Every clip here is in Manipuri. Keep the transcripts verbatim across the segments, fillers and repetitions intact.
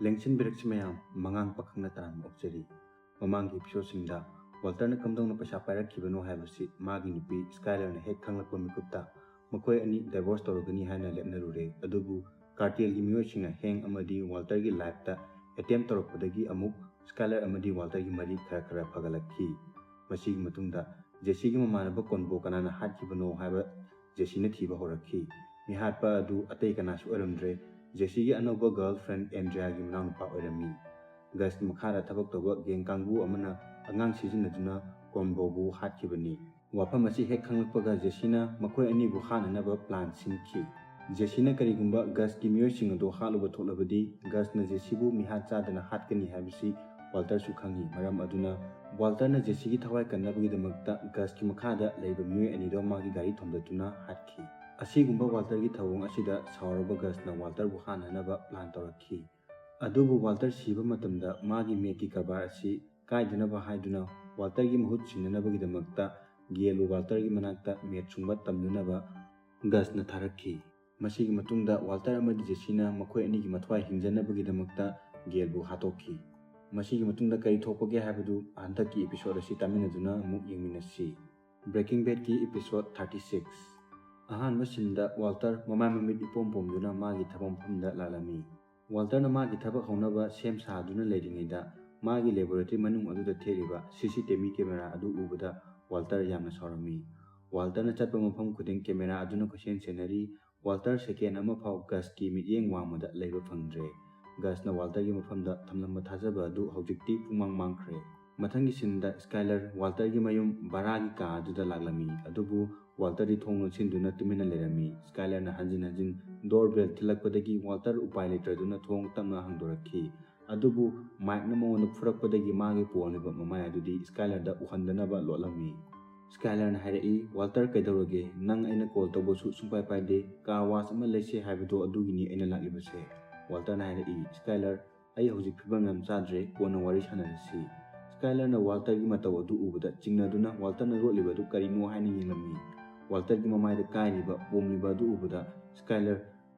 ꯂꯦꯡꯁꯤꯟꯕꯤꯔꯛꯁꯤ ꯃꯌꯥꯝ, ꯃꯉꯥꯡ ꯄꯥꯈꯪꯅ ꯇꯔꯥꯝꯅ ꯑꯣꯛꯆꯔꯤ꯫ ꯃꯃꯥꯡꯒꯤ ꯏꯄꯤꯁꯣꯗꯁꯤꯡꯗ ꯋꯥꯜꯇꯔꯅ ꯀꯝꯗꯧꯅ ꯄꯩꯁꯥ ꯄꯥꯏꯔꯛꯈꯤꯕꯅꯣ ꯍꯥꯏꯕꯁꯤ ꯃꯥꯒꯤ ꯅꯨꯄꯤ ꯁ꯭ꯀꯥꯏꯂꯔꯅ ꯍꯦꯛ ꯈꯪꯂꯛꯄ ꯃꯤꯀꯨꯞꯇ ꯃꯈꯣꯏ ꯑꯅꯤ ꯗꯥꯏꯚꯣꯔꯁ ꯇꯧꯔꯒꯅꯤ ꯍꯥꯏꯅ ꯂꯦꯞꯅꯔꯨꯔꯦ꯫ ꯑꯗꯨꯕꯨ ꯀꯥꯔꯇꯦꯜꯒꯤ ꯃꯤꯑꯣꯏꯁꯤꯡꯅ ꯍꯦꯡ ꯑꯃꯗꯤ ꯋꯥꯜꯇꯔꯒꯤ ꯂꯥꯏꯐꯇ ꯑꯦꯇꯦꯝ ꯇꯧꯔꯛꯄꯗꯒꯤ ꯑꯃꯨꯛ ꯁ꯭ꯀꯥꯏꯂꯔ ꯑꯃꯗꯤ ꯋꯥꯜꯇꯔꯒꯤ ꯃꯔꯤ ꯈꯔ ꯈꯔ ꯐꯒꯠꯂꯛꯈꯤ꯫ ꯃꯁꯤꯒꯤ ꯃꯇꯨꯡꯗ ꯖꯦꯁꯤꯒꯤ ꯃꯃꯥꯟꯅꯕ ꯀꯣꯟꯕꯣ ꯀꯅꯥꯅ ꯍꯥꯠꯈꯤꯕꯅꯣ ꯍꯥꯏꯕ ꯖꯦꯁꯤꯅ ꯊꯤꯕ ꯍꯧꯔꯛꯈꯤ꯫ ꯃꯤꯍꯥꯠꯄ ꯑꯗꯨ ꯑꯇꯩ ꯀꯅꯥꯁꯨ ꯑꯣꯏꯔꯝꯗ꯭ꯔꯦ, ꯖꯦꯁꯤꯒꯤ ꯑꯅꯧꯕ ꯒꯔꯜ ꯐ꯭ꯔꯦꯟ ꯑꯦꯟꯗ꯭ꯔꯤꯌꯥꯒꯤ ꯃꯅꯥꯎꯅꯨꯄꯥ ꯑꯣꯏꯔꯝꯃꯤ꯫ ꯒꯁꯀꯤ ꯃꯈꯥꯗ ꯊꯕꯛ ꯇꯧꯕ ꯒꯦꯡ ꯀꯥꯡꯕꯨ ꯑꯃꯅ ꯑꯉꯥꯡ ꯁꯤꯖꯤꯟꯅꯗꯨꯅ ꯀꯣꯟꯕꯣꯕꯨ ꯍꯥꯠꯈꯤꯕꯅꯤ꯫ ꯋꯥꯐꯝ ꯑꯁꯤ ꯍꯦꯛ ꯈꯪꯂꯛꯄꯒ ꯖꯦꯁꯤꯅ ꯃꯈꯣꯏ ꯑꯅꯤꯕꯨ ꯍꯥꯠꯅꯅꯕ ꯄ꯭ꯂꯥꯟ ꯁꯤꯟꯈꯤ꯫ ꯖꯦꯁꯤꯅ ꯀꯔꯤꯒꯨꯝꯕ ꯒꯁꯀꯤ ꯃꯤꯑꯣꯏꯁꯤꯡ ꯑꯗꯨ ꯍꯥꯠꯂꯨꯕ ꯊꯣꯛꯂꯕꯗꯤ ꯒꯁꯅ ꯖꯦꯁꯤꯕꯨ ꯃꯤꯍꯥꯠ ꯆꯥꯗꯅ ꯍꯥꯠꯀꯅꯤ ꯍꯥꯏꯕꯁꯤ ꯋꯥꯜꯇꯔꯁꯨ ꯈꯪꯏ꯫ ꯃꯔꯝ ꯑꯗꯨꯅ ꯋꯥꯜꯇꯔꯅ ꯖꯦꯁꯤꯒꯤ ꯊꯋꯥꯏ ꯀꯟꯅꯕꯒꯤꯗꯃꯛꯇ ꯒꯁꯀꯤ ꯃꯈꯥꯗ ꯂꯩꯕ ꯃꯤꯑꯣꯏ ꯑꯅꯤꯗꯣ ꯃꯥꯒꯤ ꯒꯥꯔꯤ ꯊꯣꯝꯗꯠꯇꯨꯅ ꯍꯥꯠꯈꯤ꯫ ꯑꯁꯤꯒꯨꯝꯕ ꯋꯥꯜꯇꯔꯒꯤ ꯊꯧꯑꯣꯡ ꯑꯁꯤꯗ ꯁꯥꯎꯔꯕ ꯒꯁꯅ ꯋꯥꯜꯇꯔꯕꯨ ꯍꯥꯠꯅꯅꯕ ꯄ꯭ꯂꯥꯟ ꯇꯧꯔꯛꯈꯤ꯫ ꯑꯗꯨꯕꯨ ꯋꯥꯜꯇꯔ ꯁꯤꯕ ꯃꯇꯝꯗ ꯃꯥꯒꯤ ꯃꯦꯠꯀꯤ ꯀꯔꯕꯥꯔ ꯑꯁꯤ ꯀꯥꯏꯗꯅꯕ ꯍꯥꯏꯗꯨꯅ ꯋꯥꯜꯇꯔꯒꯤ ꯃꯍꯨꯠ ꯁꯤꯟꯅꯅꯕꯒꯤꯗꯃꯛꯇ ꯒꯦꯜꯕꯨ ꯋꯥꯜꯇꯔꯒꯤ ꯃꯅꯥꯛꯇ ꯃꯦꯠ ꯁꯨꯡꯕ ꯇꯝꯅꯅꯕ ꯒꯁꯅ ꯊꯥꯔꯛꯈꯤ꯫ ꯃꯁꯤꯒꯤ ꯃꯇꯨꯡꯗ ꯋꯥꯜꯇꯔ ꯑꯃꯗꯤ ꯖꯦꯁꯤꯅ ꯃꯈꯣꯏ ꯑꯅꯤꯒꯤ ꯃꯊ꯭ꯋꯥꯏ ꯍꯤꯡꯖꯅꯕꯒꯤꯗꯃꯛꯇ ꯒꯦꯜꯕꯨ ꯍꯥꯠꯇꯣꯛꯈꯤ꯫ ꯃꯁꯤꯒꯤ ꯃꯇꯨꯡꯗ ꯀꯔꯤ ꯊꯣꯛꯄꯒꯦ ꯍꯥꯏꯕꯗꯨ ꯍꯟꯗꯛꯀꯤ ꯏꯄꯤꯁꯣꯗ ꯑꯁꯤ ꯇꯥꯃꯤꯟꯅꯗꯨꯅ ꯑꯃꯨꯛ ꯌꯦꯡꯃꯤꯟꯅꯁꯤ꯫ ꯕ꯭ꯔꯦꯀꯤꯡ ꯕꯦꯗꯀꯤ ꯏꯄꯤꯁꯣꯗ ꯊꯥꯔꯇꯤ ꯁꯤꯛꯁ꯫ ꯑꯍꯥꯟꯕ ꯁꯤꯟꯗ ꯋꯥꯜꯇꯔ ꯃꯃꯥꯏ ꯃꯃꯤꯠ ꯏꯄꯣꯝ ꯄꯣꯝꯗꯨꯅ ꯃꯥꯒꯤ ꯊꯕꯛ ꯃꯐꯝꯗ ꯂꯥꯛꯂꯝꯃꯤ꯫ ꯋꯥꯜꯇꯔꯅ ꯃꯥꯒꯤ ꯊꯕꯛ ꯍꯧꯅꯕ ꯁꯦꯝ ꯁꯥꯗꯨꯅ ꯂꯩꯔꯤꯉꯩꯗ ꯃꯥꯒꯤ ꯂꯦꯕꯣꯔꯦꯇꯔꯤ ꯃꯅꯨꯡ ꯑꯗꯨꯗ ꯊꯦꯠꯂꯤꯕ ꯁꯤ ꯁꯤ ꯇꯤ ꯚꯤ ꯀꯦꯃꯦꯔꯥ ꯑꯗꯨ ꯎꯕꯗ ꯋꯥꯜꯇꯔ ꯌꯥꯝꯅ ꯁꯥꯎꯔꯝꯃꯤ꯫ ꯋꯥꯜꯇꯔꯅ ꯆꯠꯄ ꯃꯐꯝ ꯈꯨꯗꯤꯡ ꯀꯦꯃꯦꯔꯥ ꯑꯗꯨꯅ ꯀꯣꯏꯁꯦꯟ ꯁꯦꯟꯅꯔꯤ꯫ ꯋꯥꯜꯇꯔ ꯁꯦꯀꯦꯟ ꯑꯃ ꯐꯥꯎ ꯒꯁꯀꯤ ꯃꯤꯠꯌꯦꯡ ꯋꯥꯡꯃꯗ ꯂꯩꯕ ꯐꯪꯗ꯭ꯔꯦ꯫ ꯒꯁꯅ ꯋꯥꯜꯇꯔꯒꯤ ꯃꯐꯝꯗ ꯊꯝꯂꯝꯕ ꯊꯥꯖꯕ ꯑꯗꯨ ꯍꯧꯖꯤꯛꯇꯤ ꯄꯨꯡꯃꯥꯡ ꯃꯥꯡꯈ꯭ꯔꯦ꯫ ꯃꯊꯪꯒꯤ ꯁꯤꯟꯗ ꯁ꯭ꯀꯥꯏꯂꯔ ꯋꯥꯜꯇꯔꯒꯤ ꯃꯌꯨꯝ ꯚꯔꯥꯒꯤ ꯀꯥ ꯑꯗꯨꯗ ꯂꯥꯛꯂꯝꯃꯤ, ꯑꯗꯨꯕꯨ ꯋꯥꯜꯇꯔꯗꯤ ꯊꯣꯡ ꯂꯣꯟꯁꯤꯟꯗꯨꯅ ꯇꯨꯃꯤꯟꯅ ꯂꯩꯔꯝꯃꯤ꯫ ꯁ꯭ꯀꯥꯏꯂꯔꯅ ꯍꯟꯖꯤꯟ ꯍꯟꯖꯤꯟ ꯗꯣꯔ ꯕꯦꯜ ꯊꯤꯜꯂꯛꯄꯗꯒꯤ ꯋꯥꯜꯇꯔ ꯎꯄꯥꯏ ꯂꯩꯇ꯭ꯔꯗꯨꯅ ꯊꯣꯡ ꯇꯞꯅ ꯍꯥꯡꯗꯣꯔꯛꯈꯤ꯫ ꯑꯗꯨꯕꯨ ꯃꯥꯏꯛꯅ ꯃꯉꯣꯟꯗ ꯐꯨꯔꯛꯄꯗꯒꯤ ꯃꯥꯒꯤ ꯄꯣꯝꯂꯤꯕ ꯃꯃꯥꯏ ꯑꯗꯨꯗꯤ ꯁ꯭ꯀꯥꯏꯂꯔꯗ ꯎꯍꯟꯗꯅꯕ ꯂꯣꯠꯂꯝꯃꯤ꯫ ꯁ꯭ꯀꯥꯏꯂꯔꯅ ꯍꯥꯏꯔꯛꯏ, "ꯋꯥꯜꯇꯔ, ꯀꯩꯗꯧꯔꯒꯦ? ꯅꯪ ꯑꯩꯅ ꯀꯣꯜ ꯇꯧꯕꯁꯨ ꯁꯨꯡꯄꯥꯏ ꯄꯥꯏꯗꯦ꯫ ꯀꯥꯔ ꯋꯥꯁ ꯑꯃ ꯂꯩꯁꯦ ꯍꯥꯏꯕꯗꯣ ꯑꯗꯨꯒꯤꯅꯤ ꯑꯩꯅ ꯂꯥꯛꯂꯤꯕꯁꯦ꯫" ꯋꯥꯜꯇꯔꯅ ꯍꯥꯏꯔꯛꯏ, "ꯁ꯭ꯀꯥꯏꯂꯔ, ꯑꯩ ꯍꯧꯖꯤꯛ ꯐꯤꯕꯝ ꯌꯥꯝ ꯆꯥꯗ꯭ꯔꯦ, ꯀꯣꯟꯅ ꯋꯥꯔꯤ ꯁꯥꯟꯅꯔꯁꯤ꯫" ꯁ꯭ꯀꯥꯏꯂꯔꯅ ꯋꯥꯜꯇꯔꯒꯤ ꯃꯇꯧ ꯑꯗꯨ ꯎꯕꯗ ꯆꯤꯡꯅꯗꯨꯅ ꯋꯥꯜꯇꯔꯅ ꯂꯣꯠꯂꯤꯕ ꯑꯗꯨ ꯀꯔꯤꯅꯣ ꯍꯥꯏꯅ ꯌꯦꯡꯂꯝꯃꯤ꯫ ꯋꯥꯜꯇꯔꯒꯤ ꯃꯃꯥꯏꯗ ꯀꯥꯏꯔꯤꯕ, ꯄꯣꯝꯂꯤꯕ ꯑꯗꯨ ꯎꯕꯗ ꯁ꯭ꯀꯥꯏꯂꯔ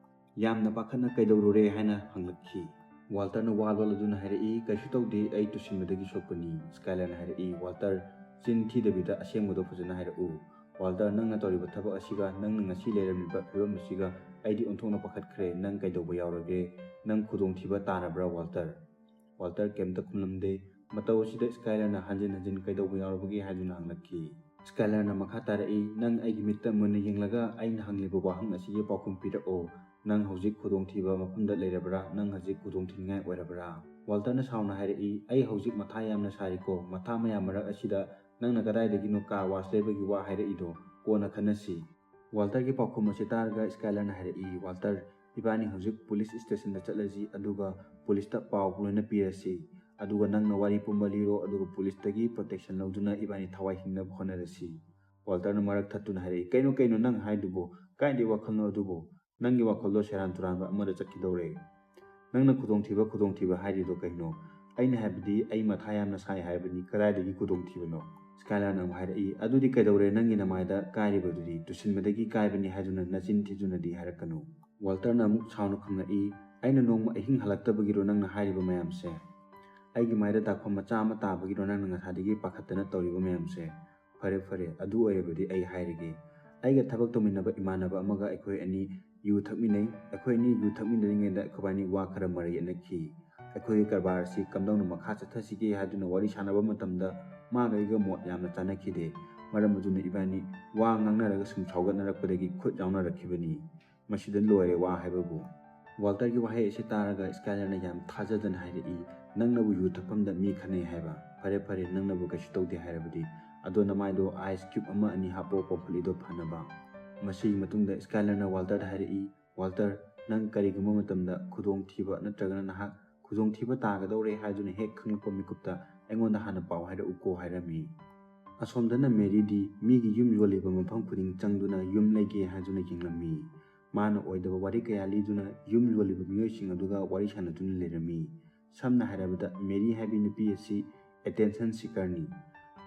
ꯌꯥꯝꯅ ꯄꯥꯈꯠꯅ "ꯀꯩꯗꯧꯔꯨꯔꯦ?" ꯍꯥꯏꯅ ꯍꯪꯂꯛꯈꯤ꯫ ꯋꯥꯜꯇꯔꯅ ꯋꯥ ꯂꯣꯜꯂꯗꯨꯅ ꯍꯥꯏꯔꯛꯏ, "ꯀꯩꯁꯨ ꯇꯧꯗꯦ, ꯑꯩ ꯇꯨꯁꯤꯟꯕꯗꯒꯤ ꯁꯣꯛꯄꯅꯤ꯫" ꯁ꯭ꯀꯥꯏꯂꯔꯅ ꯍꯥꯏꯔꯛꯏ, "ꯋꯥꯜꯇꯔ, ꯆꯤꯟ ꯊꯤꯗꯕꯤꯗ ꯑꯁꯦꯡꯕꯗꯣ ꯐꯖꯅ ꯍꯥꯏꯔꯛꯎ꯫ ꯋꯥꯜꯇꯔ, ꯅꯪꯅ ꯇꯧꯔꯤꯕ ꯊꯕꯛ ꯑꯁꯤꯒ ꯅꯪꯅ ꯉꯁꯤ ꯂꯩꯔꯝꯃꯤꯕ ꯐꯤꯕꯝ ꯑꯁꯤꯒ ꯑꯩꯗꯤ ꯑꯣꯟꯊꯣꯛꯅ ꯄꯥꯈꯠꯈ꯭ꯔꯦ꯫ ꯅꯪ ꯀꯩꯗꯧꯕ ꯌꯥꯎꯔꯒꯦ? ꯅꯪ ꯈꯨꯗꯣꯡꯊꯤꯕ ꯇꯥꯔꯕ꯭ꯔꯥ, ꯋꯥꯜꯇꯔ?" ꯋꯥꯜꯇꯔ ꯀꯩꯝꯇ ꯈꯨꯝꯂꯝꯗꯦ꯫ ꯃꯇꯧ ꯑꯁꯤꯗ ꯁ꯭ꯀꯥꯏꯂꯔꯅ ꯍꯟꯖꯤꯟ ꯍꯟꯖꯤꯟ "ꯀꯩꯗꯧꯕ ꯌꯥꯎꯔꯕꯒꯦ?" ꯍꯥꯏꯗꯨꯅ ꯍꯪꯂꯛꯈꯤ꯫ ꯁ꯭ꯀꯥꯏꯂꯔꯅ ꯃꯈꯥ ꯇꯥꯔꯛꯏ, "ꯅꯪ ꯑꯩꯒꯤ ꯃꯤꯠꯇ ꯃꯨꯟꯅ ꯌꯦꯡꯂꯒ ꯑꯩꯅ ꯍꯪꯂꯤꯕ ꯋꯥꯍꯪ ꯑꯁꯤꯒꯤ ꯄꯥꯎꯈꯨꯝ ꯄꯤꯔꯛꯑꯣ꯫ ꯅꯪ ꯍꯧꯖꯤꯛ ꯈꯨꯗꯣꯡꯊꯤꯕ ꯃꯐꯝꯗ ꯂꯩꯔꯕ꯭ꯔꯥ? ꯅꯪ ꯍꯧꯖꯤꯛ ꯈꯨꯗꯣꯡꯊꯤꯅꯤꯡꯉꯥꯏ ꯑꯣꯏꯔꯕ꯭ꯔꯥ?" ꯋꯥꯜꯇꯔꯅ ꯁꯥꯎꯅ ꯍꯥꯏꯔꯛꯏ, "ꯑꯩ ꯍꯧꯖꯤꯛ ꯃꯊꯥ ꯌꯥꯝꯅ ꯁꯥꯔꯤꯀꯣ꯫ ꯃꯊꯥ ꯃꯌꯥꯝ ꯃꯔꯛ ꯑꯁꯤꯗ ꯅꯪꯅ ꯀꯗꯥꯏꯗꯒꯤꯅꯣ ꯀꯥꯔ ꯋꯥꯁ ꯂꯩꯕꯒꯤ ꯋꯥ ꯍꯥꯏꯔꯛꯏꯗꯣ? ꯀꯣꯟꯅ ꯈꯟꯅꯁꯤ꯫" ꯋꯥꯜꯇꯔꯒꯤ ꯄꯥꯎꯈꯨꯝ ꯑꯁꯤ ꯇꯥꯔꯒ ꯁ꯭ꯀꯥꯏꯂꯔꯅ ꯍꯥꯏꯔꯛꯏ, "ꯋꯥꯜꯇꯔ, ꯏꯕꯥꯅꯤ ꯍꯧꯖꯤꯛ ꯄꯨꯂꯤꯁ ꯁ꯭ꯇꯦꯁꯟꯗ ꯆꯠꯂꯁꯤ, ꯑꯗꯨꯒ ꯄꯨꯂꯤꯁꯇ ꯄꯥꯎ ꯂꯣꯏꯅ ꯄꯤꯔꯁꯤ꯫ ꯑꯗꯨꯒ ꯅꯪꯅ ꯋꯥꯔꯤ ꯄꯨꯝꯕ ꯂꯤꯔꯣ, ꯑꯗꯨꯒ ꯄꯨꯂꯤꯁꯇꯒꯤ ꯄ꯭ꯔꯣꯇꯦꯛꯁꯟ ꯂꯧꯗꯨꯅ ꯏꯕꯥꯅꯤ ꯊꯋꯥꯏ ꯍꯤꯡꯅꯕ ꯍꯣꯠꯅꯔꯁꯤ꯫" ꯋꯥꯜꯇꯔꯅ ꯃꯔꯛ ꯊꯠꯇꯨꯅ ꯍꯥꯏꯔꯛꯏ, "ꯀꯩꯅꯣ, ꯀꯩꯅꯣ ꯅꯪ ꯍꯥꯏꯗꯨꯕꯨ? ꯀꯥꯏꯗꯩ ꯋꯥꯈꯜꯅꯣ ꯑꯗꯨꯕꯨ? ꯅꯪꯒꯤ ꯋꯥꯈꯜꯗꯣ ꯁꯦꯔꯥꯟ ꯇꯨꯔꯥꯟꯕ ꯑꯃꯗ ꯆꯠꯈꯤꯗꯧꯔꯦ꯫ ꯅꯪꯅ ꯈꯨꯗꯣꯡꯊꯤꯕ, ꯈꯨꯗꯣꯡꯊꯤꯕ ꯍꯥꯏꯔꯤꯗꯣ ꯀꯩꯅꯣ? ꯑꯩꯅ ꯍꯥꯏꯕꯗꯤ ꯑꯩ ꯃꯊꯥ ꯌꯥꯝꯅ ꯁꯥꯏ ꯍꯥꯏꯕꯅꯤ, ꯀꯗꯥꯏꯗꯒꯤ ꯈꯨꯗꯣꯡꯊꯤꯕꯅꯣ?" ꯁ꯭ꯀꯥꯏꯂꯔꯅ ꯑꯃꯨꯛ ꯍꯥꯏꯔꯛꯏ, "ꯑꯗꯨꯗꯤ ꯀꯩꯗꯧꯔꯦ? ꯅꯪꯒꯤ ꯅꯃꯥꯏꯗ ꯀꯥꯏꯔꯤꯕꯗꯨꯗꯤ? ꯇꯨꯁꯤꯟꯕꯗꯒꯤ ꯀꯥꯏꯕꯅꯤ ꯍꯥꯏꯗꯨꯅ ꯅꯆꯤꯟ ꯊꯤꯗꯨꯅꯗꯤ ꯍꯥꯏꯔꯛꯀꯅꯨ꯫" ꯋꯥꯜꯇꯔꯅ ꯑꯃꯨꯛ ꯁꯥꯎꯅ ꯈꯨꯝꯂꯛꯏ, "ꯑꯩꯅ ꯅꯣꯡꯃ ꯑꯍꯤꯡ ꯍꯜꯂꯛꯇꯕꯒꯤꯔꯣ ꯅꯪꯅ ꯍꯥꯏꯔꯤꯕ ꯃꯌꯥꯝꯁꯦ? ꯑꯩꯒꯤ ꯃꯥꯏꯗ ꯗꯥꯛꯐꯝ ꯃꯆꯥ ꯑꯃ ꯇꯥꯕꯒꯤꯔꯣ ꯅꯪꯅ ꯉꯁꯥꯏꯗꯒꯤ ꯄꯥꯈꯠꯇꯅ ꯇꯧꯔꯤꯕ ꯃꯌꯥꯝꯁꯦ? ꯐꯔꯦ, ꯐꯔꯦ, ꯑꯗꯨ ꯑꯣꯏꯔꯕꯗꯤ ꯑꯩ ꯍꯥꯏꯔꯒꯦ꯫ ꯑꯩꯒ ꯊꯕꯛ ꯇꯧꯃꯤꯟꯅꯕ ꯏꯃꯥꯟꯅꯕ ꯑꯃꯒ ꯑꯩꯈꯣꯏ ꯑꯅꯤ ꯌꯨ ꯊꯛꯃꯤꯟꯅꯩ꯫ ꯑꯩꯈꯣꯏ ꯑꯅꯤ ꯌꯨ ꯊꯛꯃꯤꯟꯅꯔꯤꯉꯩꯗ ꯑꯩꯈꯣꯏꯕꯥꯅꯤ ꯋꯥ ꯈꯔ ꯃꯔꯩ ꯌꯦꯠꯅꯈꯤ꯫ ꯑꯩꯈꯣꯏꯒꯤ ꯀꯔꯕꯥꯔ ꯑꯁꯤ ꯀꯝꯗꯧꯅ ꯃꯈꯥ ꯆꯠꯊꯁꯤꯒꯦ ꯍꯥꯏꯗꯨꯅ ꯋꯥꯔꯤ ꯁꯥꯟꯅꯕ ꯃꯇꯝꯗ ꯃꯥꯒ ꯑꯩꯒ ꯃꯣꯠ ꯌꯥꯝꯅ ꯆꯥꯅꯈꯤꯗꯦ꯫ ꯃꯔꯝ ꯑꯗꯨꯅ ꯏꯕꯥꯅꯤ ꯋꯥ ꯉꯥꯡꯅꯔꯒ ꯁꯨꯝ ꯁꯥꯎꯒꯠꯅꯔꯛꯄꯗꯒꯤ ꯈꯨꯠ ꯌꯥꯎꯅꯔꯛꯈꯤꯕꯅꯤ꯫ ꯃꯁꯤꯗ ꯂꯣꯏꯔꯦ ꯋꯥ ꯍꯥꯏꯕꯕꯨ꯫" ꯋꯥꯜꯇꯔꯒꯤ ꯋꯥꯍꯩ ꯑꯁꯤ ꯇꯥꯔꯒ ꯁ꯭ꯀꯥꯏꯂꯔꯅ ꯌꯥꯝ ꯊꯥꯖꯗꯅ ꯍꯥꯏꯔꯛꯏ, "ꯅꯪꯅꯕꯨ ꯌꯨ ꯊꯛꯐꯝꯗ ꯃꯤ ꯈꯠꯅꯩ ꯍꯥꯏꯕ? ꯐꯔꯦ, ꯐꯔꯦ, ꯅꯪꯅꯕꯨ ꯀꯩꯁꯨ ꯇꯧꯗꯦ ꯍꯥꯏꯔꯕꯗꯤ꯫ ꯑꯗꯣ ꯅꯃꯥꯏꯗꯣ ꯑꯥꯏꯁ ꯀ꯭ꯌꯨꯕ ꯑꯃ ꯑꯅꯤ ꯍꯥꯞꯄꯣ ꯄꯣꯝꯈꯠꯂꯤꯗꯣ ꯐꯅꯕ꯫" ꯃꯁꯤꯒꯤ ꯃꯇꯨꯡꯗ ꯁ꯭ꯀꯥꯏꯂꯔꯅ ꯋꯥꯜꯇꯔꯗ ꯍꯥꯏꯔꯛꯏ, "ꯋꯥꯜꯇꯔ, ꯅꯪ ꯀꯔꯤꯒꯨꯝꯕ ꯃꯇꯝꯗ ꯈꯨꯗꯣꯡꯊꯤꯕ ꯅꯠꯇ꯭ꯔꯒꯅ ꯅꯍꯥꯛ ꯈꯨꯗꯣꯡꯊꯤꯕ ꯇꯥꯒꯗꯧꯔꯦ ꯍꯥꯏꯗꯨꯅ ꯍꯦꯛ ꯈꯪꯂꯛꯄ ꯃꯤꯀꯨꯞꯇ ꯑꯩꯉꯣꯟꯗ ꯍꯥꯟꯅ ꯄꯥꯎ ꯍꯥꯏꯔꯛꯎꯀꯣ" ꯍꯥꯏꯔꯝꯃꯤ꯫ ꯑꯁꯣꯝꯗꯅ ꯃꯦꯔꯤꯗꯤ ꯃꯤꯒꯤ ꯌꯨꯝ ꯌꯣꯜꯂꯤꯕ ꯃꯐꯝ ꯈꯨꯗꯤꯡ ꯆꯪꯗꯨꯅ ꯌꯨꯝ ꯂꯩꯒꯦ ꯍꯥꯏꯗꯨꯅ ꯌꯦꯡꯂꯝꯃꯤ꯫ ꯃꯥꯅ ꯑꯣꯏꯗꯕ ꯋꯥꯔꯤ ꯀꯌꯥ ꯂꯤꯗꯨꯅ ꯌꯨꯝ ꯌꯣꯜꯂꯤꯕ ꯃꯤꯑꯣꯏꯁꯤꯡ ꯑꯗꯨꯒ ꯋꯥꯔꯤ ꯁꯥꯟꯅꯗꯨꯅ ꯂꯩꯔꯝꯃꯤ꯫ ꯁꯝꯅ ꯍꯥꯏꯔꯕꯗ ꯃꯦꯔꯤ ꯍꯥꯏꯕꯤ ꯅꯨꯄꯤ ꯑꯁꯤ ꯑꯦꯇꯦꯟꯁꯟ ꯁꯤꯀꯔꯅꯤ꯫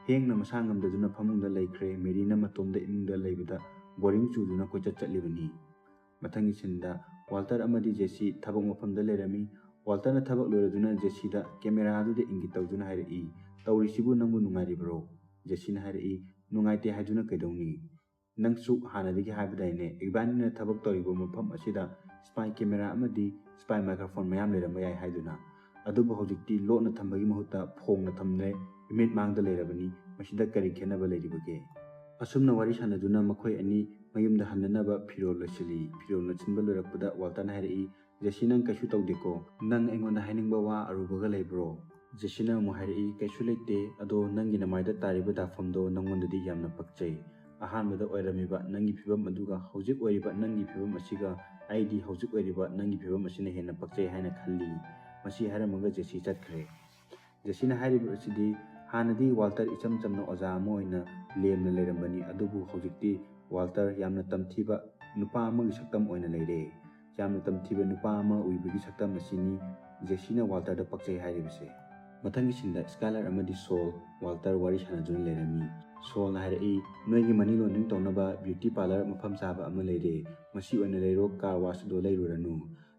ꯍꯦꯡꯅ ꯃꯁꯥ ꯉꯝꯗꯗꯨꯅ ꯐꯃꯨꯡꯗ ꯂꯩꯈ꯭ꯔꯦ꯫ ꯃꯦꯔꯤꯅ ꯃꯇꯣꯝꯗ ꯏꯃꯨꯡꯗ ꯂꯩꯕꯗ ꯕꯣꯔꯤꯡ ꯆꯨꯗꯨꯅ ꯀꯣꯏꯆꯠ ꯆꯠꯂꯤꯕꯅꯤ꯫ ꯃꯊꯪꯒꯤ ꯁꯤꯟꯗ ꯋꯥꯜꯇꯔ ꯑꯃꯗꯤ ꯖꯦꯁꯤ ꯊꯕꯛ ꯃꯐꯝꯗ ꯂꯩꯔꯝꯃꯤ꯫ ꯋꯥꯜꯇꯔꯅ ꯊꯕꯛ ꯂꯣꯏꯔꯗꯨꯅ ꯖꯦꯁꯤꯗ ꯀꯦꯃꯦꯔꯥꯗꯨꯗ ꯏꯪꯒꯤꯠ ꯇꯧꯗꯨꯅ ꯍꯥꯏꯔꯛꯏ, "ꯇꯧꯔꯤꯁꯤꯕꯨ ꯅꯪꯕꯨ ꯅꯨꯡꯉꯥꯏꯔꯤꯕ꯭ꯔꯣ?" ꯖꯦꯁꯤꯅ ꯍꯥꯏꯔꯛꯏ, "ꯅꯨꯡꯉꯥꯏꯇꯦ ꯍꯥꯏꯗꯨꯅ ꯀꯩꯗꯧꯅꯤ? ꯅꯪꯁꯨ ꯍꯥꯟꯅꯗꯒꯤ ꯍꯥꯏꯕꯗꯥꯏꯅꯦ, ꯏꯕꯥꯅꯤꯅ ꯊꯕꯛ ꯇꯧꯔꯤꯕ ꯃꯐꯝ ꯑꯁꯤꯗ ꯁ꯭ꯄꯥꯏ ꯀꯦꯃꯦꯔꯥ ꯑꯃꯗꯤ ꯁ꯭ꯄꯥꯏ ꯃꯥꯏꯀ꯭ꯔꯣꯐꯣꯟ ꯃꯌꯥꯝ ꯂꯩꯔꯝꯕ ꯌꯥꯏ ꯍꯥꯏꯗꯨꯅ꯫ ꯑꯗꯨꯕꯨ ꯍꯧꯖꯤꯛꯇꯤ ꯂꯣꯠꯅ ꯊꯝꯕꯒꯤ ꯃꯍꯨꯠꯇ ꯐꯣꯡꯅ ꯊꯝꯂꯦ, ꯏꯃꯤꯠ ꯃꯥꯡꯗ ꯂꯩꯔꯕꯅꯤ, ꯃꯁꯤꯗ ꯀꯔꯤ ꯈꯦꯠꯅꯕ ꯂꯩꯔꯤꯕꯒꯦ?" ꯑꯁꯨꯝꯅ ꯋꯥꯔꯤ ꯁꯥꯟꯅꯗꯨꯅ ꯃꯈꯣꯏ ꯑꯅꯤ ꯃꯌꯨꯝꯗ ꯍꯟꯅꯅꯕ ꯐꯤꯔꯣꯜ ꯂꯣꯏꯁꯤꯜꯂꯤ꯫ ꯐꯤꯔꯣꯜ ꯂꯣꯏꯁꯤꯟꯕ ꯂꯣꯏꯔꯛꯄꯗ ꯋꯥꯜꯇꯔꯅ ꯍꯥꯏꯔꯛꯏ, "ꯖꯦꯁꯤ, ꯅꯪ ꯀꯩꯁꯨ ꯇꯧꯗꯦꯀꯣ? ꯅꯪ ꯑꯩꯉꯣꯟꯗ ꯍꯥꯏꯅꯤꯡꯕ ꯋꯥ ꯑꯔꯨꯕꯒ ꯂꯩꯕ꯭ꯔꯣ?" ꯖꯦꯁꯤꯅ ꯑꯃꯨꯛ ꯍꯥꯏꯔꯛꯏ, "ꯀꯩꯁꯨ ꯂꯩꯇꯦ, ꯑꯗꯣ ꯅꯪꯒꯤ ꯅꯃꯥꯏꯗ ꯇꯥꯔꯤꯕ ꯗꯥꯐꯝꯗꯣ ꯅꯪꯉꯣꯟꯗꯗꯤ ꯌꯥꯝꯅ ꯄꯛꯆꯩ꯫ ꯑꯍꯥꯟꯕꯗ ꯑꯣꯏꯔꯝꯃꯤꯕ ꯅꯪꯒꯤ ꯐꯤꯕꯝ ꯑꯗꯨꯒ ꯍꯧꯖꯤꯛ ꯑꯣꯏꯔꯤꯕ ꯅꯪꯒꯤ ꯐꯤꯕꯝ ꯑꯁꯤꯒ ꯑꯩꯗꯤ ꯍꯧꯖꯤꯛ ꯑꯣꯏꯔꯤꯕ ꯅꯪꯒꯤ ꯐꯤꯕꯝ ꯑꯁꯤꯅ ꯍꯦꯟꯅ ꯄꯛꯆꯩ ꯍꯥꯏꯅ ꯈꯜꯂꯤ꯫" ꯃꯁꯤ ꯍꯥꯏꯔꯝꯃꯒ ꯖꯦꯁꯤ ꯆꯠꯈ꯭ꯔꯦ꯫ ꯖꯦꯁꯤꯅ ꯍꯥꯏꯔꯤꯕ ꯑꯁꯤꯗꯤ ꯍꯥꯟꯅꯗꯤ ꯋꯥꯜꯇꯔ ꯏꯆꯝ ꯆꯝꯅ ꯑꯣꯖꯥ ꯑꯃ ꯑꯣꯏꯅ ꯂꯦꯝꯅ ꯂꯩꯔꯝꯕꯅꯤ, ꯑꯗꯨꯕꯨ ꯍꯧꯖꯤꯛꯇꯤ ꯋꯥꯜꯇꯔ ꯌꯥꯝꯅ ꯇꯝꯊꯤꯕ ꯅꯨꯄꯥ ꯑꯃꯒꯤ ꯁꯛꯇꯝ ꯑꯣꯏꯅ ꯂꯩꯔꯦ꯫ ꯌꯥꯝꯅ ꯇꯝꯊꯤꯕ ꯅꯨꯄꯥ ꯑꯃ ꯑꯣꯏꯕꯒꯤ ꯁꯛꯇꯝ ꯑꯁꯤꯅꯤ ꯖꯦꯁꯤꯅ ꯋꯥꯜꯇꯔꯗ ꯄꯛꯆꯩ ꯍꯥꯏꯔꯤꯕꯁꯦ꯫ ꯃꯊꯪꯒꯤ ꯁꯤꯟꯗ ꯁ꯭ꯀꯥꯏꯂꯔ ꯑꯃꯗꯤ ꯁꯣꯜ ꯋꯥꯜꯇꯔ ꯋꯥꯔꯤ ꯁꯥꯟꯅꯗꯨꯅ ꯂꯩꯔꯝꯃꯤ꯫ ꯁꯣꯜꯅ ꯍꯥꯏꯔꯛꯏ, "ꯅꯣꯏꯒꯤ ꯃꯅꯤ ꯂꯣꯟꯗ꯭ꯔꯤꯡ ꯇꯧꯅꯕ ꯕ꯭ꯌꯨꯇꯤ ꯄꯥꯔꯂꯔ ꯃꯐꯝ ꯆꯥꯕ ꯑꯃ ꯂꯩꯔꯦ, ꯃꯁꯤ ꯑꯣꯏꯅ ꯂꯩꯔꯣ, ꯀꯥꯔ ꯋꯥꯁ ꯑꯗꯣ ꯂꯩꯔꯨꯔꯅꯨ꯫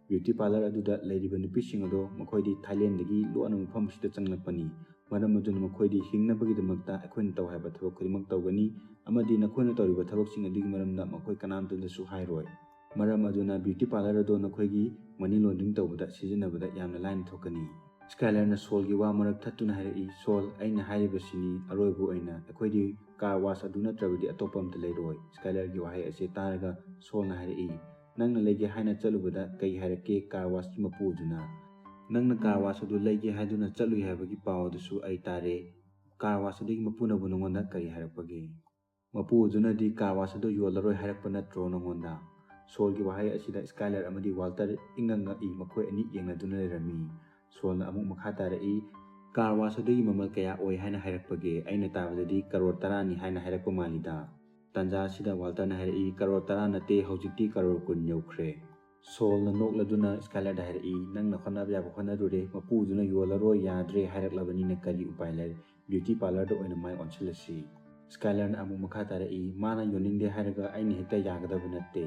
ꯕ꯭ꯌꯨꯇꯤ ꯄꯥꯔꯂꯔ ꯑꯗꯨꯗ ꯂꯩꯔꯤꯕ ꯅꯨꯄꯤꯁꯤꯡ ꯑꯗꯣ ꯃꯈꯣꯏꯗꯤ ꯊꯥꯏꯂꯦꯟꯗꯒꯤ ꯂꯣꯟꯅ ꯃꯐꯝ ꯑꯁꯤꯗ ꯆꯪꯂꯛꯄꯅꯤ꯫ ꯃꯔꯝ ꯑꯗꯨꯅ ꯃꯈꯣꯏꯗꯤ ꯍꯤꯡꯅꯕꯒꯤꯗꯃꯛꯇ ꯑꯩꯈꯣꯏꯅ ꯇꯧ ꯍꯥꯏꯕ ꯊꯕꯛ ꯈꯨꯗꯤꯡꯃꯛ ꯇꯧꯒꯅꯤ, ꯑꯃꯗꯤ ꯅꯈꯣꯏꯅ ꯇꯧꯔꯤꯕ ꯊꯕꯛꯁꯤꯡ ꯑꯗꯨꯒꯤ ꯃꯔꯝꯗ ꯃꯈꯣꯏ ꯀꯅꯥꯝꯇꯗꯁꯨ ꯍꯥꯏꯔꯣꯏ꯫ ꯃꯔꯝ ꯑꯗꯨꯅ ꯕ꯭ꯌꯨꯇꯤ ꯄꯥꯔꯂꯔ ꯑꯗꯣ ꯅꯈꯣꯏꯒꯤ ꯃꯅꯤ ꯂꯣꯟꯗ꯭ꯔꯤꯡ ꯇꯧꯕꯗ ꯁꯤꯖꯤꯟꯅꯕꯗ ꯌꯥꯝꯅ ꯂꯥꯏꯅ ꯊꯣꯛꯀꯅꯤ꯫" ꯁ꯭ꯀꯥꯏꯂꯔꯅ ꯁꯣꯜꯒꯤ ꯋꯥ ꯃꯔꯛ ꯊꯠꯇꯨꯅ ꯍꯥꯏꯔꯛꯏ, "ꯁꯣꯜ, ꯑꯩꯅ ꯍꯥꯏꯔꯤꯕꯁꯤꯅꯤ ꯑꯔꯣꯏꯕ ꯑꯣꯏꯅ, ꯑꯩꯈꯣꯏꯗꯤ ꯀꯥꯔ ꯋꯥꯁ ꯑꯗꯨ ꯅꯠꯇ꯭ꯔꯕꯗꯤ ꯑꯇꯣꯞꯄ ꯑꯝꯇ ꯂꯩꯔꯣꯏ꯫" ꯁ꯭ꯀꯥꯏꯂꯔꯒꯤ ꯋꯥꯍꯩ ꯑꯁꯤ ꯇꯥꯔꯒ ꯁꯣꯜꯅ ꯍꯥꯏꯔꯛꯏ, "ꯅꯪꯅ ꯂꯩꯒꯦ ꯍꯥꯏꯅ ꯆꯠꯂꯨꯕꯗ ꯀꯩ ꯍꯥꯏꯔꯛꯀꯦ ꯀꯥꯔ ꯋꯥꯁꯀꯤ ꯃꯄꯨ ꯑꯗꯨꯅ? ꯅꯪꯅ ꯀꯥꯔ ꯋꯥꯁ ꯑꯗꯨ ꯂꯩꯒꯦ ꯍꯥꯏꯗꯨꯅ ꯆꯠꯂꯨꯏ ꯍꯥꯏꯕꯒꯤ ꯄꯥꯎ ꯑꯗꯨꯁꯨ ꯑꯩ ꯇꯥꯔꯦ꯫ ꯀꯥꯔ ꯋꯥꯁ ꯑꯗꯨꯒꯤ ꯃꯄꯨꯅꯕꯨ ꯅꯉꯣꯟꯗ ꯀꯔꯤ ꯍꯥꯏꯔꯛꯄꯒꯦ? ꯃꯄꯨ ꯑꯗꯨꯅꯗꯤ ꯀꯥꯔ ꯋꯥꯁ ꯑꯗꯨ ꯌꯣꯜꯂꯔꯣꯏ ꯍꯥꯏꯔꯛꯄ ꯅꯠꯇ꯭ꯔꯣ ꯅꯉꯣꯟꯗ?" ꯁꯣꯜꯒꯤ ꯋꯥꯍꯩ ꯑꯁꯤꯗ ꯁ꯭ꯀꯥꯏꯂꯔ ꯑꯃꯗꯤ ꯋꯥꯜꯇꯔ ꯏꯪꯉ ꯉꯛꯏ꯫ ꯃꯈꯣꯏ ꯑꯅꯤ ꯌꯦꯡꯅꯗꯨꯅ ꯂꯩꯔꯝꯃꯤ꯫ ꯁꯣꯜꯅ ꯑꯃꯨꯛ ꯃꯈꯥ ꯇꯥꯔꯛꯏ, "ꯀꯥꯔ ꯋꯥꯁ ꯑꯗꯨꯒꯤ ꯃꯃꯜ ꯀꯌꯥ ꯑꯣꯏ ꯍꯥꯏꯅ ꯍꯥꯏꯔꯛꯄꯒꯦ? ꯑꯩꯅ ꯇꯥꯕꯗꯗꯤ ꯀꯔꯣꯔ ꯇꯔꯥꯅꯤ ꯍꯥꯏꯅ ꯍꯥꯏꯔꯛꯄ ꯃꯥꯜꯂꯤꯗ꯫" ꯇꯥꯟꯖꯥ ꯑꯁꯤꯗ ꯋꯥꯜꯇꯔꯅ ꯍꯥꯏꯔꯛꯏ, "ꯀꯔꯣꯔ ꯇꯔꯥ ꯅꯠꯇꯦ, ꯍꯧꯖꯤꯛꯇꯤ ꯀꯔꯣꯔ ꯀꯨꯟ ꯌꯧꯈ꯭ꯔꯦ꯫" ꯁꯣꯜꯅ ꯅꯣꯛꯂꯗꯨꯅ ꯁ꯭ꯀꯥꯏꯂꯔꯗ ꯍꯥꯏꯔꯛꯏ, "ꯅꯪꯅ ꯍꯣꯠꯅꯕ ꯌꯥꯕ ꯍꯣꯠꯅꯔꯨꯔꯦ, ꯃꯄꯨꯗꯨꯅ ꯌꯣꯜꯂꯔꯣꯏ ꯌꯥꯗ꯭ꯔꯦ ꯍꯥꯏꯔꯛꯂꯕꯅꯤꯅ ꯀꯔꯤ ꯎꯄꯥꯏ ꯂꯩ? ꯕ꯭ꯌꯨꯇꯤ ꯄꯥꯔꯂꯔꯗ ꯑꯣꯏꯅ ꯃꯥꯏ ꯑꯣꯟꯁꯤꯜꯂꯁꯤ꯫" ꯁ꯭ꯀꯥꯏꯂꯔꯅ ꯑꯃꯨꯛ ꯃꯈꯥ ꯇꯥꯔꯛꯏ, "ꯃꯥꯅ ꯌꯣꯟꯅꯤꯡꯗꯦ ꯍꯥꯏꯔꯒ ꯑꯩꯅ ꯍꯦꯛꯇ ꯌꯥꯒꯗꯕ ꯅꯠꯇꯦ꯫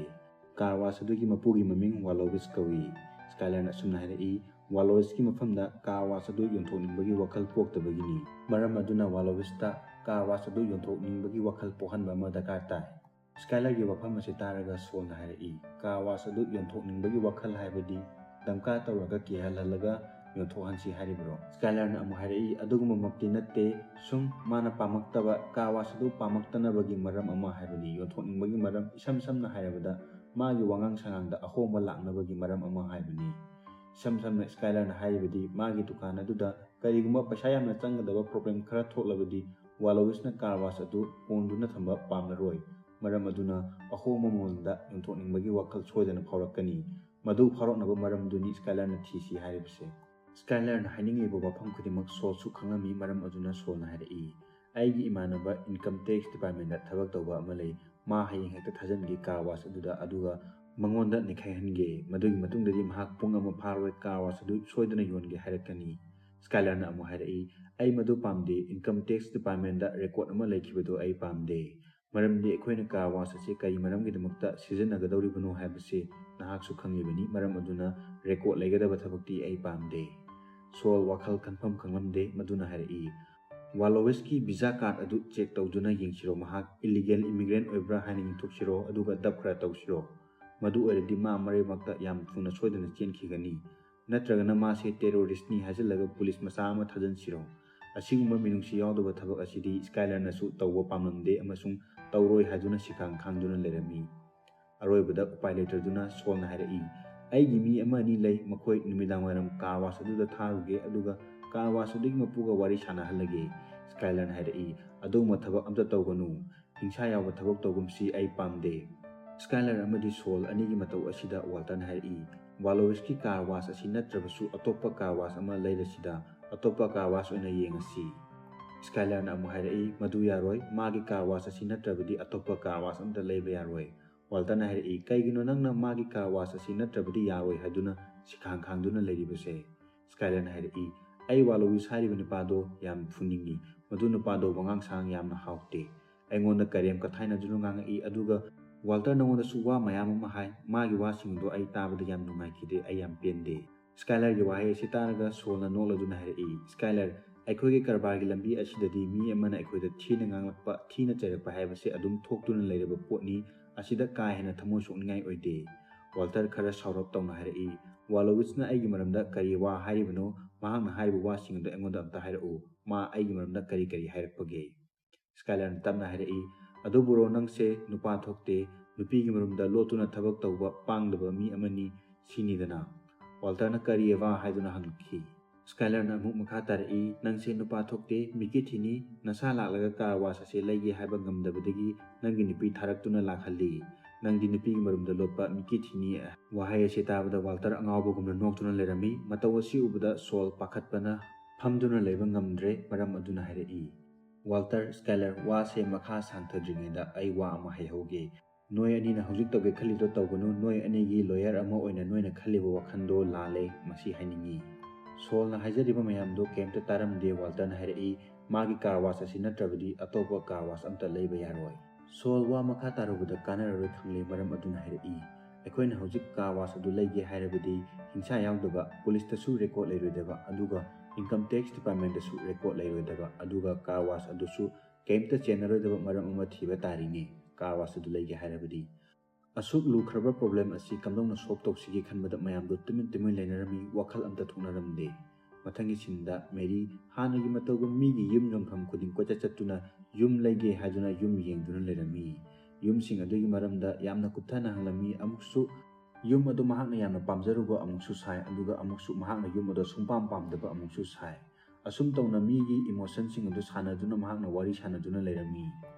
ꯀꯥꯔ ꯋꯥꯁ ꯑꯗꯨꯒꯤ ꯃꯄꯨꯒꯤ ꯃꯃꯤꯡ ꯋꯥꯂꯣꯕꯤꯁ ꯀꯧꯏ꯫" ꯁ꯭ꯀꯥꯏꯂꯔꯅ ꯑꯁꯨꯝꯅ ꯍꯥꯏꯔꯛꯏ, ꯋꯥꯂꯣꯏꯁꯀꯤ ꯃꯐꯝꯗ ꯀꯥꯔ ꯋꯥꯁ ꯑꯗꯨ ꯌꯣꯟꯊꯣꯛꯅꯤꯡꯕꯒꯤ ꯋꯥꯈꯜ ꯄꯣꯛꯇꯕꯒꯤꯅꯤ꯫ ꯃꯔꯝ ꯑꯗꯨꯅ ꯋꯥꯂꯣꯏꯁꯇ ꯀꯥꯔ ꯋꯥꯁ ꯑꯗꯨ ꯌꯣꯟꯊꯣꯛꯅꯤꯡꯕꯒꯤ ꯋꯥꯈꯜ ꯄꯣꯛꯍꯟꯕ ꯑꯃ ꯗꯔꯀꯥꯔ ꯇꯥꯏ꯫ ꯁ꯭ꯀꯥꯏꯂꯔꯒꯤ ꯋꯥꯐꯝ ꯑꯁꯤ ꯇꯥꯔꯒ ꯁꯣꯜꯅ ꯍꯥꯏꯔꯛꯏ, "ꯀꯥꯔ ꯋꯥꯁ ꯑꯗꯨ ꯌꯣꯟꯊꯣꯛꯅꯤꯡꯕꯒꯤ ꯋꯥꯈꯜ ꯍꯥꯏꯕꯗꯤ ꯗꯝꯀꯥ ꯇꯧꯔꯒ ꯀꯤꯍꯜꯍꯜꯂꯒ ꯌꯣꯟꯊꯣꯛꯍꯟꯁꯤ ꯍꯥꯏꯔꯤꯕ꯭ꯔꯣ?" ꯁ꯭ꯀꯥꯏꯂꯔꯅ ꯑꯃꯨꯛ ꯍꯥꯏꯔꯛꯏ, "ꯑꯗꯨꯒꯨꯝꯕꯃꯛꯇꯤ ꯅꯠꯇꯦ, ꯁꯨꯝ ꯃꯥꯅ ꯄꯥꯝꯃꯛꯇꯕ, ꯀꯥꯔ ꯋꯥꯁ ꯑꯗꯨ ꯄꯥꯝꯃꯛꯇꯅꯕꯒꯤ ꯃꯔꯝ ꯑꯃ ꯍꯥꯏꯕꯅꯤ꯫ ꯌꯣꯟꯊꯣꯛꯅꯤꯡꯕꯒꯤ ꯃꯔꯝ, ꯏꯁꯝ ꯁꯝꯅ ꯍꯥꯏꯔꯕꯗ ꯃꯥꯒꯤ ꯋꯥꯉꯥꯡ ꯁꯉꯥꯡꯗ ꯑꯍꯣꯡꯕ ꯂꯥꯛꯅꯕꯒꯤ ꯃꯔꯝ ꯑꯃ ꯍꯥꯏꯕꯅꯤ꯫" ꯏꯁꯝ ꯁꯝꯅ ꯁ꯭ꯀꯥꯏꯂꯔꯅ ꯍꯥꯏꯔꯤꯕꯗꯤ ꯃꯥꯒꯤ ꯗꯨꯀꯥꯟ ꯑꯗꯨꯗ ꯀꯔꯤꯒꯨꯝꯕ ꯄꯩꯁꯥ ꯌꯥꯝꯅ ꯆꯪꯒꯗꯕ ꯄ꯭ꯔꯣꯕ꯭ꯂꯦꯝ ꯈꯔ ꯊꯣꯛꯂꯕꯗꯤ ꯋꯥꯂꯣꯏꯁꯅ ꯀꯥꯔ ꯋꯥꯁ ꯑꯗꯨ ꯀꯣꯟꯗꯨꯅ ꯊꯝꯕ ꯄꯥꯝꯂꯔꯣꯏ꯫ ꯃꯔꯝ ꯑꯗꯨꯅ ꯑꯍꯣꯡꯕ ꯃꯃꯜꯗ ꯌꯣꯟꯊꯣꯛꯅꯤꯡꯕꯒꯤ ꯋꯥꯈꯜ ꯁꯣꯏꯗꯅ ꯐꯥꯎꯔꯛꯀꯅꯤ꯫ ꯃꯗꯨ ꯐꯥꯎꯔꯛꯅꯕ ꯃꯔꯝꯗꯨꯅꯤ ꯁ꯭ꯀꯥꯏꯂꯔꯅ ꯊꯤꯁꯤ ꯍꯥꯏꯔꯤꯕꯁꯦ꯫ ꯁ꯭ꯀꯥꯏꯂꯔꯅ ꯍꯥꯏꯅꯤꯡꯂꯤꯕ ꯋꯥꯐꯝ ꯈꯨꯗꯤꯡꯃꯛ ꯁꯣꯜꯁꯨ ꯈꯪꯂꯝꯃꯤ, ꯃꯔꯝ ꯑꯗꯨꯅ ꯁꯣꯜꯅ ꯍꯥꯏꯔꯛꯏ, "ꯑꯩꯒꯤ ꯏꯃꯥꯟꯅꯕ ꯏꯟꯀꯝ ꯇꯦꯛꯁ ꯗꯤꯄꯥꯔꯠꯃꯦꯟꯗ ꯊꯕꯛ ꯇꯧꯕ ꯑꯃ ꯂꯩ, ꯃꯥ ꯍꯌꯦꯡ ꯍꯦꯛꯇ ꯊꯥꯖꯤꯟꯒꯦ ꯀꯥꯔ ꯋꯥꯁ ꯑꯗꯨꯗ, ꯑꯗꯨꯒ ꯃꯉꯣꯟꯗ ꯅꯩꯈꯥꯏꯍꯟꯒꯦ꯫ ꯃꯗꯨꯒꯤ ꯃꯇꯨꯡꯗꯗꯤ ꯃꯍꯥꯛ ꯄꯨꯡ ꯑꯃ ꯐꯥꯔꯣꯏ, ꯀꯥꯔ ꯋꯥꯁ ꯑꯗꯨ ꯁꯣꯏꯗꯅ ꯌꯣꯟꯒꯦ ꯍꯥꯏꯔꯛꯀꯅꯤ꯫" ꯁ꯭ꯀꯥꯏꯂꯔꯅ ꯑꯃꯨꯛ ꯍꯥꯏꯔꯛꯏ, "ꯑꯩ ꯃꯗꯨ ꯄꯥꯝꯗꯦ, ꯏꯟꯀꯝ ꯇꯦꯛꯁ ꯗꯤꯄꯥꯔꯠꯃꯦꯟꯗ ꯔꯦꯀꯣꯔꯠ ꯑꯃ ꯂꯩꯈꯤꯕꯗꯨ ꯑꯩ ꯄꯥꯝꯗꯦ꯫ ꯃꯔꯝꯗꯤ ꯑꯩꯈꯣꯏꯅ ꯀꯥꯔ ꯋꯥꯁ ꯑꯁꯤ ꯀꯔꯤ ꯃꯔꯝꯒꯤꯗꯃꯛꯇ ꯁꯤꯖꯤꯟꯅꯒꯗꯧꯔꯤꯕꯅꯣ ꯍꯥꯏꯕꯁꯤ ꯅꯍꯥꯛꯁꯨ ꯈꯪꯂꯤꯕꯅꯤ, ꯃꯔꯝ ꯑꯗꯨꯅ ꯔꯦꯀꯣꯔꯠ ꯂꯩꯒꯗꯕ ꯊꯕꯛꯇꯤ ꯑꯩ ꯄꯥꯝꯗꯦ꯫" ꯁꯣꯜ ꯋꯥꯈꯜ ꯈꯟꯐꯝ ꯈꯪꯂꯝꯗꯦ, ꯃꯗꯨꯅ ꯍꯥꯏꯔꯛꯏ, "ꯋꯥꯂꯣꯋꯤꯁꯀꯤ ꯚꯤꯖꯥ ꯀꯥꯔꯗ ꯑꯗꯨ ꯆꯦꯛ ꯇꯧꯗꯨꯅ ꯌꯦꯡꯁꯤꯔꯣ, ꯃꯍꯥꯛ ꯏꯂꯤꯒꯦꯜ ꯏꯃꯤꯒ꯭ꯔꯦꯟ ꯑꯣꯏꯕ꯭ꯔꯥ ꯍꯥꯏꯅ ꯌꯦꯡꯊꯣꯛꯁꯤꯔꯣ, ꯑꯗꯨꯒ ꯗꯞ ꯈꯔ ꯇꯧꯁꯤꯔꯣ? ꯃꯗꯨ ꯑꯣꯏꯔꯗꯤ ꯃꯥ ꯃꯔꯛ ꯃꯔꯛꯇ ꯌꯥꯝ ꯊꯨꯅ ꯁꯣꯏꯗꯅ ꯆꯦꯟꯈꯤꯒꯅꯤ꯫ ꯅꯠꯇ꯭ꯔꯒꯅ ꯃꯥꯁꯦ ꯇꯦꯔꯣꯔꯤꯁ꯭ꯠꯅꯤ ꯍꯥꯏꯖꯤꯜꯂꯒ ꯄꯨꯂꯤꯁ ꯃꯆꯥ ꯑꯃ ꯊꯥꯖꯤꯟꯁꯤꯔꯣ?" ꯑꯁꯤꯒꯨꯝꯕ ꯃꯤꯅꯨꯡꯁꯤ ꯌꯥꯎꯗꯕ ꯊꯕꯛ ꯑꯁꯤꯗꯤ ꯁ꯭ꯀꯥꯏꯂꯔꯅꯁꯨ ꯇꯧꯕ ꯄꯥꯝꯂꯝꯗꯦ ꯑꯃꯁꯨꯡ ꯇꯧꯔꯣꯏ ꯍꯥꯏꯗꯨꯅ ꯁꯤꯈꯥꯡ ꯈꯥꯡꯗꯨꯅ ꯂꯩꯔꯝꯃꯤ꯫ ꯑꯔꯣꯏꯕꯗ ꯎꯄꯥꯏ ꯂꯩꯇꯗꯨꯅ ꯁꯣꯜꯅ ꯍꯥꯏꯔꯛꯏ, "ꯑꯩꯒꯤ ꯃꯤ ꯑꯃ ꯑꯅꯤ ꯂꯩ, ꯃꯈꯣꯏ ꯅꯨꯃꯤꯗꯥꯡ ꯋꯥꯏꯔꯝ ꯀꯥꯔ ꯋꯥꯁ ꯑꯗꯨꯗ ꯊꯥꯔꯨꯒꯦ, ꯑꯗꯨꯒ ꯀꯥꯔ ꯋꯥꯁ ꯑꯗꯨꯒꯤ ꯃꯄꯨꯒ ꯋꯥꯔꯤ ꯁꯥꯟꯅꯍꯜꯂꯒꯦ꯫" ꯁ꯭ꯀꯥꯏꯂꯔꯅ ꯍꯥꯏꯔꯛꯏ, "ꯑꯗꯨꯒꯨꯝꯕ ꯊꯕꯛ ꯑꯝꯇ ꯇꯧꯒꯅꯨ꯫ ꯍꯤꯡꯁꯥ ꯌꯥꯎꯕ ꯊꯕꯛ ꯇꯧꯒꯨꯝꯁꯤ ꯑꯩ ꯄꯥꯝꯗꯦ꯫" ꯁ꯭ꯀꯥꯏꯂꯔ ꯑꯃꯗꯤ ꯁꯣꯜ ꯑꯅꯤꯒꯤ ꯃꯇꯧ ꯑꯁꯤꯗ ꯋꯥꯜꯇꯔꯅ ꯍꯥꯏꯔꯛꯏ, "ꯋꯥꯂꯣꯋꯤꯁꯀꯤ ꯀꯥꯔ ꯋꯥꯁ ꯑꯁꯤ ꯅꯠꯇ꯭ꯔꯕꯁꯨ ꯑꯇꯣꯞꯄ ꯀꯥꯔ ꯋꯥꯁ ꯑꯃ ꯂꯩꯔꯁꯤꯗ, ꯑꯇꯣꯞꯄ ꯀꯥꯔ ꯋꯥꯁ ꯑꯣꯏꯅ ꯌꯦꯡꯉꯁꯤ꯫" ꯁ꯭ꯀꯥꯏꯂꯔꯅ ꯑꯃꯨꯛ ꯍꯥꯏꯔꯛꯏ, "ꯃꯗꯨ ꯌꯥꯔꯣꯏ, ꯃꯥꯒꯤ ꯀꯥꯔ ꯋꯥꯁ ꯑꯁꯤ ꯅꯠꯇ꯭ꯔꯕꯗꯤ ꯑꯇꯣꯞꯄ ꯀꯥꯔ ꯋꯥꯁ ꯑꯃꯠꯇ ꯂꯩꯕ ꯌꯥꯔꯣꯏ꯫" ꯋꯥꯜꯇꯔꯅ ꯍꯥꯏꯔꯛꯏ, "ꯀꯩꯒꯤꯅꯣ ꯅꯪꯅ ꯃꯥꯒꯤ ꯀꯥꯔ ꯋꯥꯁ ꯑꯁꯤ ꯅꯠꯇ꯭ꯔꯕꯗꯤ ꯌꯥꯔꯣꯏ ꯍꯥꯏꯗꯨꯅ ꯁꯤꯈꯥꯡ ꯈꯥꯡꯗꯨꯅ ꯂꯩꯔꯤꯕꯁꯦ?" ꯁ꯭ꯀꯥꯏꯂꯔꯅ ꯍꯥꯏꯔꯛꯏ, "ꯑꯩ ꯋꯥꯂꯣꯋꯤꯁ ꯍꯥꯏꯔꯤꯕ ꯅꯨꯄꯥꯗꯣ ꯌꯥꯝ ꯐꯨꯅꯤꯡꯏ꯫ ꯃꯗꯨ ꯅꯨꯄꯥꯗꯣ ꯋꯥꯉꯥꯡ ꯁꯉꯥꯡ ꯌꯥꯝꯅ ꯍꯥꯎꯇꯦ꯫ ꯑꯩꯉꯣꯟꯗ ꯀꯔꯦꯝ ꯀꯊꯥꯏꯅꯗꯨꯅ ꯉꯥꯡꯉꯛꯏ, ꯑꯗꯨꯒ ꯋꯥꯜꯇꯔ ꯅꯉꯣꯟꯗꯁꯨ ꯋꯥ ꯃꯌꯥꯝ ꯑꯃ ꯍꯥꯏ꯫ ꯃꯥꯒꯤ ꯋꯥꯁꯤꯡꯗꯣ ꯑꯩ ꯇꯥꯕꯗ ꯌꯥꯝ ꯅꯨꯡꯉꯥꯏꯈꯤꯗꯦ, ꯑꯩ ꯌꯥꯝ ꯄꯦꯟꯗꯦ꯫" ꯁ꯭ꯀꯥꯏꯂꯔꯒꯤ ꯋꯥꯍꯩ ꯑꯁꯤ ꯇꯥꯔꯒ ꯁꯣꯜꯅ ꯅꯣꯛꯂꯗꯨꯅ ꯍꯥꯏꯔꯛꯏ, "ꯁ꯭ꯀꯥꯏꯂꯔ, ꯑꯩꯈꯣꯏꯒꯤ ꯀꯔꯕꯥꯔꯒꯤ ꯂꯝꯕꯤ ꯑꯁꯤꯗꯗꯤ ꯃꯤ ꯑꯃꯅ ꯑꯩꯈꯣꯏꯗ ꯊꯤꯅ ꯉꯥꯡꯂꯛꯄ, ꯊꯤꯅ ꯆꯩꯔꯛꯄ ꯍꯥꯏꯕꯁꯤ ꯑꯗꯨꯝ ꯊꯣꯛꯇꯨꯅ ꯂꯩꯔꯕ ꯄꯣꯠꯅꯤ꯫ ꯑꯁꯤꯗ ꯀꯥ ꯍꯦꯟꯅ ꯊꯃꯣꯏ ꯁꯣꯛꯅꯤꯡꯉꯥꯏ ꯑꯣꯏꯗꯦ"꯫ ꯋꯥꯜꯇꯔ ꯈꯔ ꯁꯥꯎꯔꯞ ꯇꯧꯅ ꯍꯥꯏꯔꯛꯏ, "ꯋꯥꯂꯣꯋꯤꯠꯁꯅ ꯑꯩꯒꯤ ꯃꯔꯝꯗ ꯀꯔꯤ ꯋꯥ ꯍꯥꯏꯔꯤꯕꯅꯣ? ꯃꯍꯥꯛꯅ ꯍꯥꯏꯔꯤꯕ ꯋꯥꯁꯤꯡ ꯑꯗꯨ ꯑꯩꯉꯣꯟꯗ ꯑꯝꯇ ꯍꯥꯏꯔꯛꯎ꯫ ꯃꯥ ꯑꯩꯒꯤ ꯃꯔꯝꯗ ꯀꯔꯤ ꯀꯔꯤ ꯍꯥꯏꯔꯛꯄꯒꯦ?" ꯁ꯭ꯀꯥꯏꯂꯔꯅ ꯇꯞꯅ ꯍꯥꯏꯔꯛꯏ, "ꯑꯗꯨꯕꯨꯔꯣ, ꯅꯪꯁꯦ ꯅꯨꯄꯥ ꯊꯣꯛꯇꯦ, ꯅꯨꯄꯤꯒꯤ ꯃꯔꯨꯝꯗ ꯂꯣꯠꯇꯨꯅ ꯊꯕꯛ ꯇꯧꯕ ꯄꯥꯡꯗꯕ ꯃꯤ ꯑꯃꯅꯤ ꯁꯤꯅꯤꯗꯅ?" ꯋꯥꯜꯇꯔꯅ "ꯀꯔꯤꯑꯕ?" ꯍꯥꯏꯗꯨꯅ ꯍꯪꯂꯛꯈꯤ꯫ ꯁ꯭ꯀꯥꯏꯂꯔꯅ ꯑꯃꯨꯛ ꯃꯈꯥ ꯇꯥꯔꯛꯏ, "ꯅꯪꯁꯦ ꯅꯨꯄꯥ ꯊꯣꯛꯇꯦ, ꯃꯤꯀꯤ ꯊꯤꯅꯤ, ꯅꯁꯥ ꯂꯥꯛꯂꯒ ꯀꯥꯔ ꯋꯥꯁ ꯑꯁꯤ ꯂꯩꯒꯦ ꯍꯥꯏꯕ ꯉꯝꯗꯕꯗꯒꯤ ꯅꯪꯒꯤ ꯅꯨꯄꯤ ꯊꯥꯔꯛꯇꯨꯅ ꯂꯥꯛꯍꯜꯂꯤ꯫ ꯅꯪꯗꯤ ꯅꯨꯄꯤꯒꯤ ꯃꯔꯨꯝꯗ ꯂꯣꯠꯄ ꯃꯤꯀꯤ ꯊꯤꯅꯤ"꯫ ꯋꯥꯍꯩ ꯑꯁꯤ ꯇꯥꯕꯗ ꯋꯥꯜꯇꯔ ꯑꯉꯥꯎꯕꯒꯨꯝꯅ ꯅꯣꯛꯇꯨꯅ ꯂꯩꯔꯝꯃꯤ꯫ ꯃꯇꯧ ꯑꯁꯤ ꯎꯕꯗ ꯁꯣꯜ ꯄꯥꯈꯠꯄꯅ ꯐꯝꯗꯨꯅ ꯂꯩꯕ ꯉꯝꯗ꯭ꯔꯦ꯫ ꯃꯔꯝ ꯑꯗꯨꯅ ꯍꯥꯏꯔꯛꯏ, "ꯋꯥꯜꯇꯔ, ꯁ꯭ꯀꯥꯏꯂꯔ, ꯋꯥꯁꯦ ꯃꯈꯥ ꯁꯥꯡꯊꯗ꯭ꯔꯤꯉꯩꯗ ꯑꯩ ꯋꯥ ꯑꯃ ꯍꯥꯏꯍꯧꯒꯦ꯫ ꯅꯣꯏ ꯑꯅꯤꯅ ꯍꯧꯖꯤꯛ ꯇꯧꯒꯦ ꯈꯜꯂꯤꯗꯣ ꯇꯧꯒꯅꯨ꯫ ꯅꯣꯏ ꯑꯅꯤꯒꯤ ꯂꯣꯌꯔ ꯑꯃ ꯑꯣꯏꯅ ꯅꯣꯏꯅ ꯈꯜꯂꯤꯕ ꯋꯥꯈꯜꯗꯣ ꯂꯥꯜꯂꯦ, ꯃꯁꯤ ꯍꯥꯏꯅꯤꯡꯉꯤ"꯫ ꯁꯣꯜꯅ ꯍꯥꯏꯖꯔꯤꯕ ꯃꯌꯥꯝꯗꯣ ꯀꯩꯝꯇ ꯇꯥꯔꯝꯗꯦ꯫ ꯋꯥꯜꯇꯔꯅ ꯍꯥꯏꯔꯛꯏ, "ꯃꯥꯒꯤ ꯀꯥꯔ ꯋꯥꯁ ꯑꯁꯤ ꯅꯠꯇ꯭ꯔꯕꯗꯤ ꯑꯇꯣꯞꯄ ꯀꯥꯔ ꯋꯥꯁ ꯑꯝꯇ ꯂꯩꯕ ꯌꯥꯔꯣꯏ"꯫ ꯁꯣꯜ ꯋꯥ ꯃꯈꯥ ꯇꯥꯔꯨꯕꯗ ꯀꯥꯟꯅꯔꯔꯣꯏ ꯈꯪꯂꯦ꯫ ꯃꯔꯝ ꯑꯗꯨꯅ ꯍꯥꯏꯔꯛꯏ, "ꯑꯩꯈꯣꯏꯅ ꯍꯧꯖꯤꯛ ꯀꯥꯔ ꯋꯥꯁ ꯑꯗꯨ ꯂꯩꯒꯦ ꯍꯥꯏꯔꯕꯗꯤ ꯍꯤꯡꯁꯥ ꯌꯥꯎꯗꯕ, ꯄꯨꯂꯤꯁꯇꯁꯨ ꯔꯦꯀꯣꯔꯗ ꯂꯩꯔꯣꯏꯗꯕ, ꯑꯗꯨꯒ ꯏꯟꯀꯝ ꯇꯦꯛꯁ ꯗꯤꯄꯥꯔꯠꯃꯦꯟꯗꯁꯨ ꯔꯦꯀꯣꯔꯗ ꯂꯩꯔꯣꯏꯗꯕ, ꯑꯗꯨꯒ ꯀꯥꯔ ꯋꯥꯁ ꯑꯗꯨꯁꯨ ꯀꯩꯝꯇ ꯆꯦꯟꯅꯔꯣꯏꯗꯕ ꯃꯔꯝ ꯑꯃ ꯊꯤꯕ ꯇꯥꯔꯤꯅꯦ꯫ ꯀꯥꯔ ꯋꯥꯁ ꯑꯗꯨ ꯂꯩꯒꯦ ꯍꯥꯏꯔꯕꯗꯤ"꯫ ꯑꯁꯨꯛ ꯂꯨꯈ꯭ꯔꯕ ꯄ꯭ꯔꯣꯕ꯭ꯂꯦꯝ ꯑꯁꯤ ꯀꯝꯗꯧꯅ ꯁꯣꯜꯕ ꯇꯧꯁꯤꯒꯦ ꯈꯟꯕꯗ ꯃꯌꯥꯝꯗꯨ ꯇꯨꯃꯤꯟ ꯇꯨꯃꯤꯟ ꯂꯩꯅꯔꯝꯃꯤ, ꯋꯥꯈꯜ ꯑꯝꯇ ꯊꯣꯛꯅꯔꯝꯗꯦ꯫ ꯃꯊꯪꯒꯤ ꯁꯤꯟꯗ ꯃꯦꯔꯤ ꯍꯥꯟꯅꯒꯤ ꯃꯇꯧꯒꯨꯝ ꯃꯤꯒꯤ ꯌꯨꯝ ꯌꯣꯟꯐꯝ ꯈꯨꯗꯤꯡ ꯀꯣꯏꯆꯠ ꯆꯠꯇꯨꯅ ꯌꯨꯝ ꯂꯩꯒꯦ ꯍꯥꯏꯗꯨꯅ ꯌꯨꯝ ꯌꯦꯡꯗꯨꯅ ꯂꯩꯔꯝꯃꯤ꯫ ꯌꯨꯝꯁꯤꯡ ꯑꯗꯨꯒꯤ ꯃꯔꯝꯗ ꯌꯥꯝꯅ ꯀꯨꯞꯊꯅ ꯍꯪꯂꯝꯃꯤ꯫ ꯑꯃꯨꯛꯁꯨ ꯌꯨꯝ ꯑꯗꯨ ꯃꯍꯥꯛꯅ ꯌꯥꯝꯅ ꯄꯥꯝꯖꯔꯨꯕ ꯑꯃꯨꯛꯁꯨ ꯁꯥꯏ, ꯑꯗꯨꯒ ꯑꯃꯨꯛꯁꯨ ꯃꯍꯥꯛꯅ ꯌꯨꯝ ꯑꯗꯨ ꯁꯨꯡꯄꯥꯝ ꯄꯥꯝꯗꯕ ꯑꯃꯨꯛꯁꯨ ꯁꯥꯏ꯫ ꯑꯁꯨꯝ ꯇꯧꯅ ꯃꯤꯒꯤ ꯏꯃꯣꯁꯟꯁꯤꯡ ꯑꯗꯨ ꯁꯥꯟꯅꯗꯨꯅ ꯃꯍꯥꯛꯅ ꯋꯥꯔꯤ ꯁꯥꯟꯅꯗꯨꯅ ꯂꯩꯔꯝꯃꯤ꯫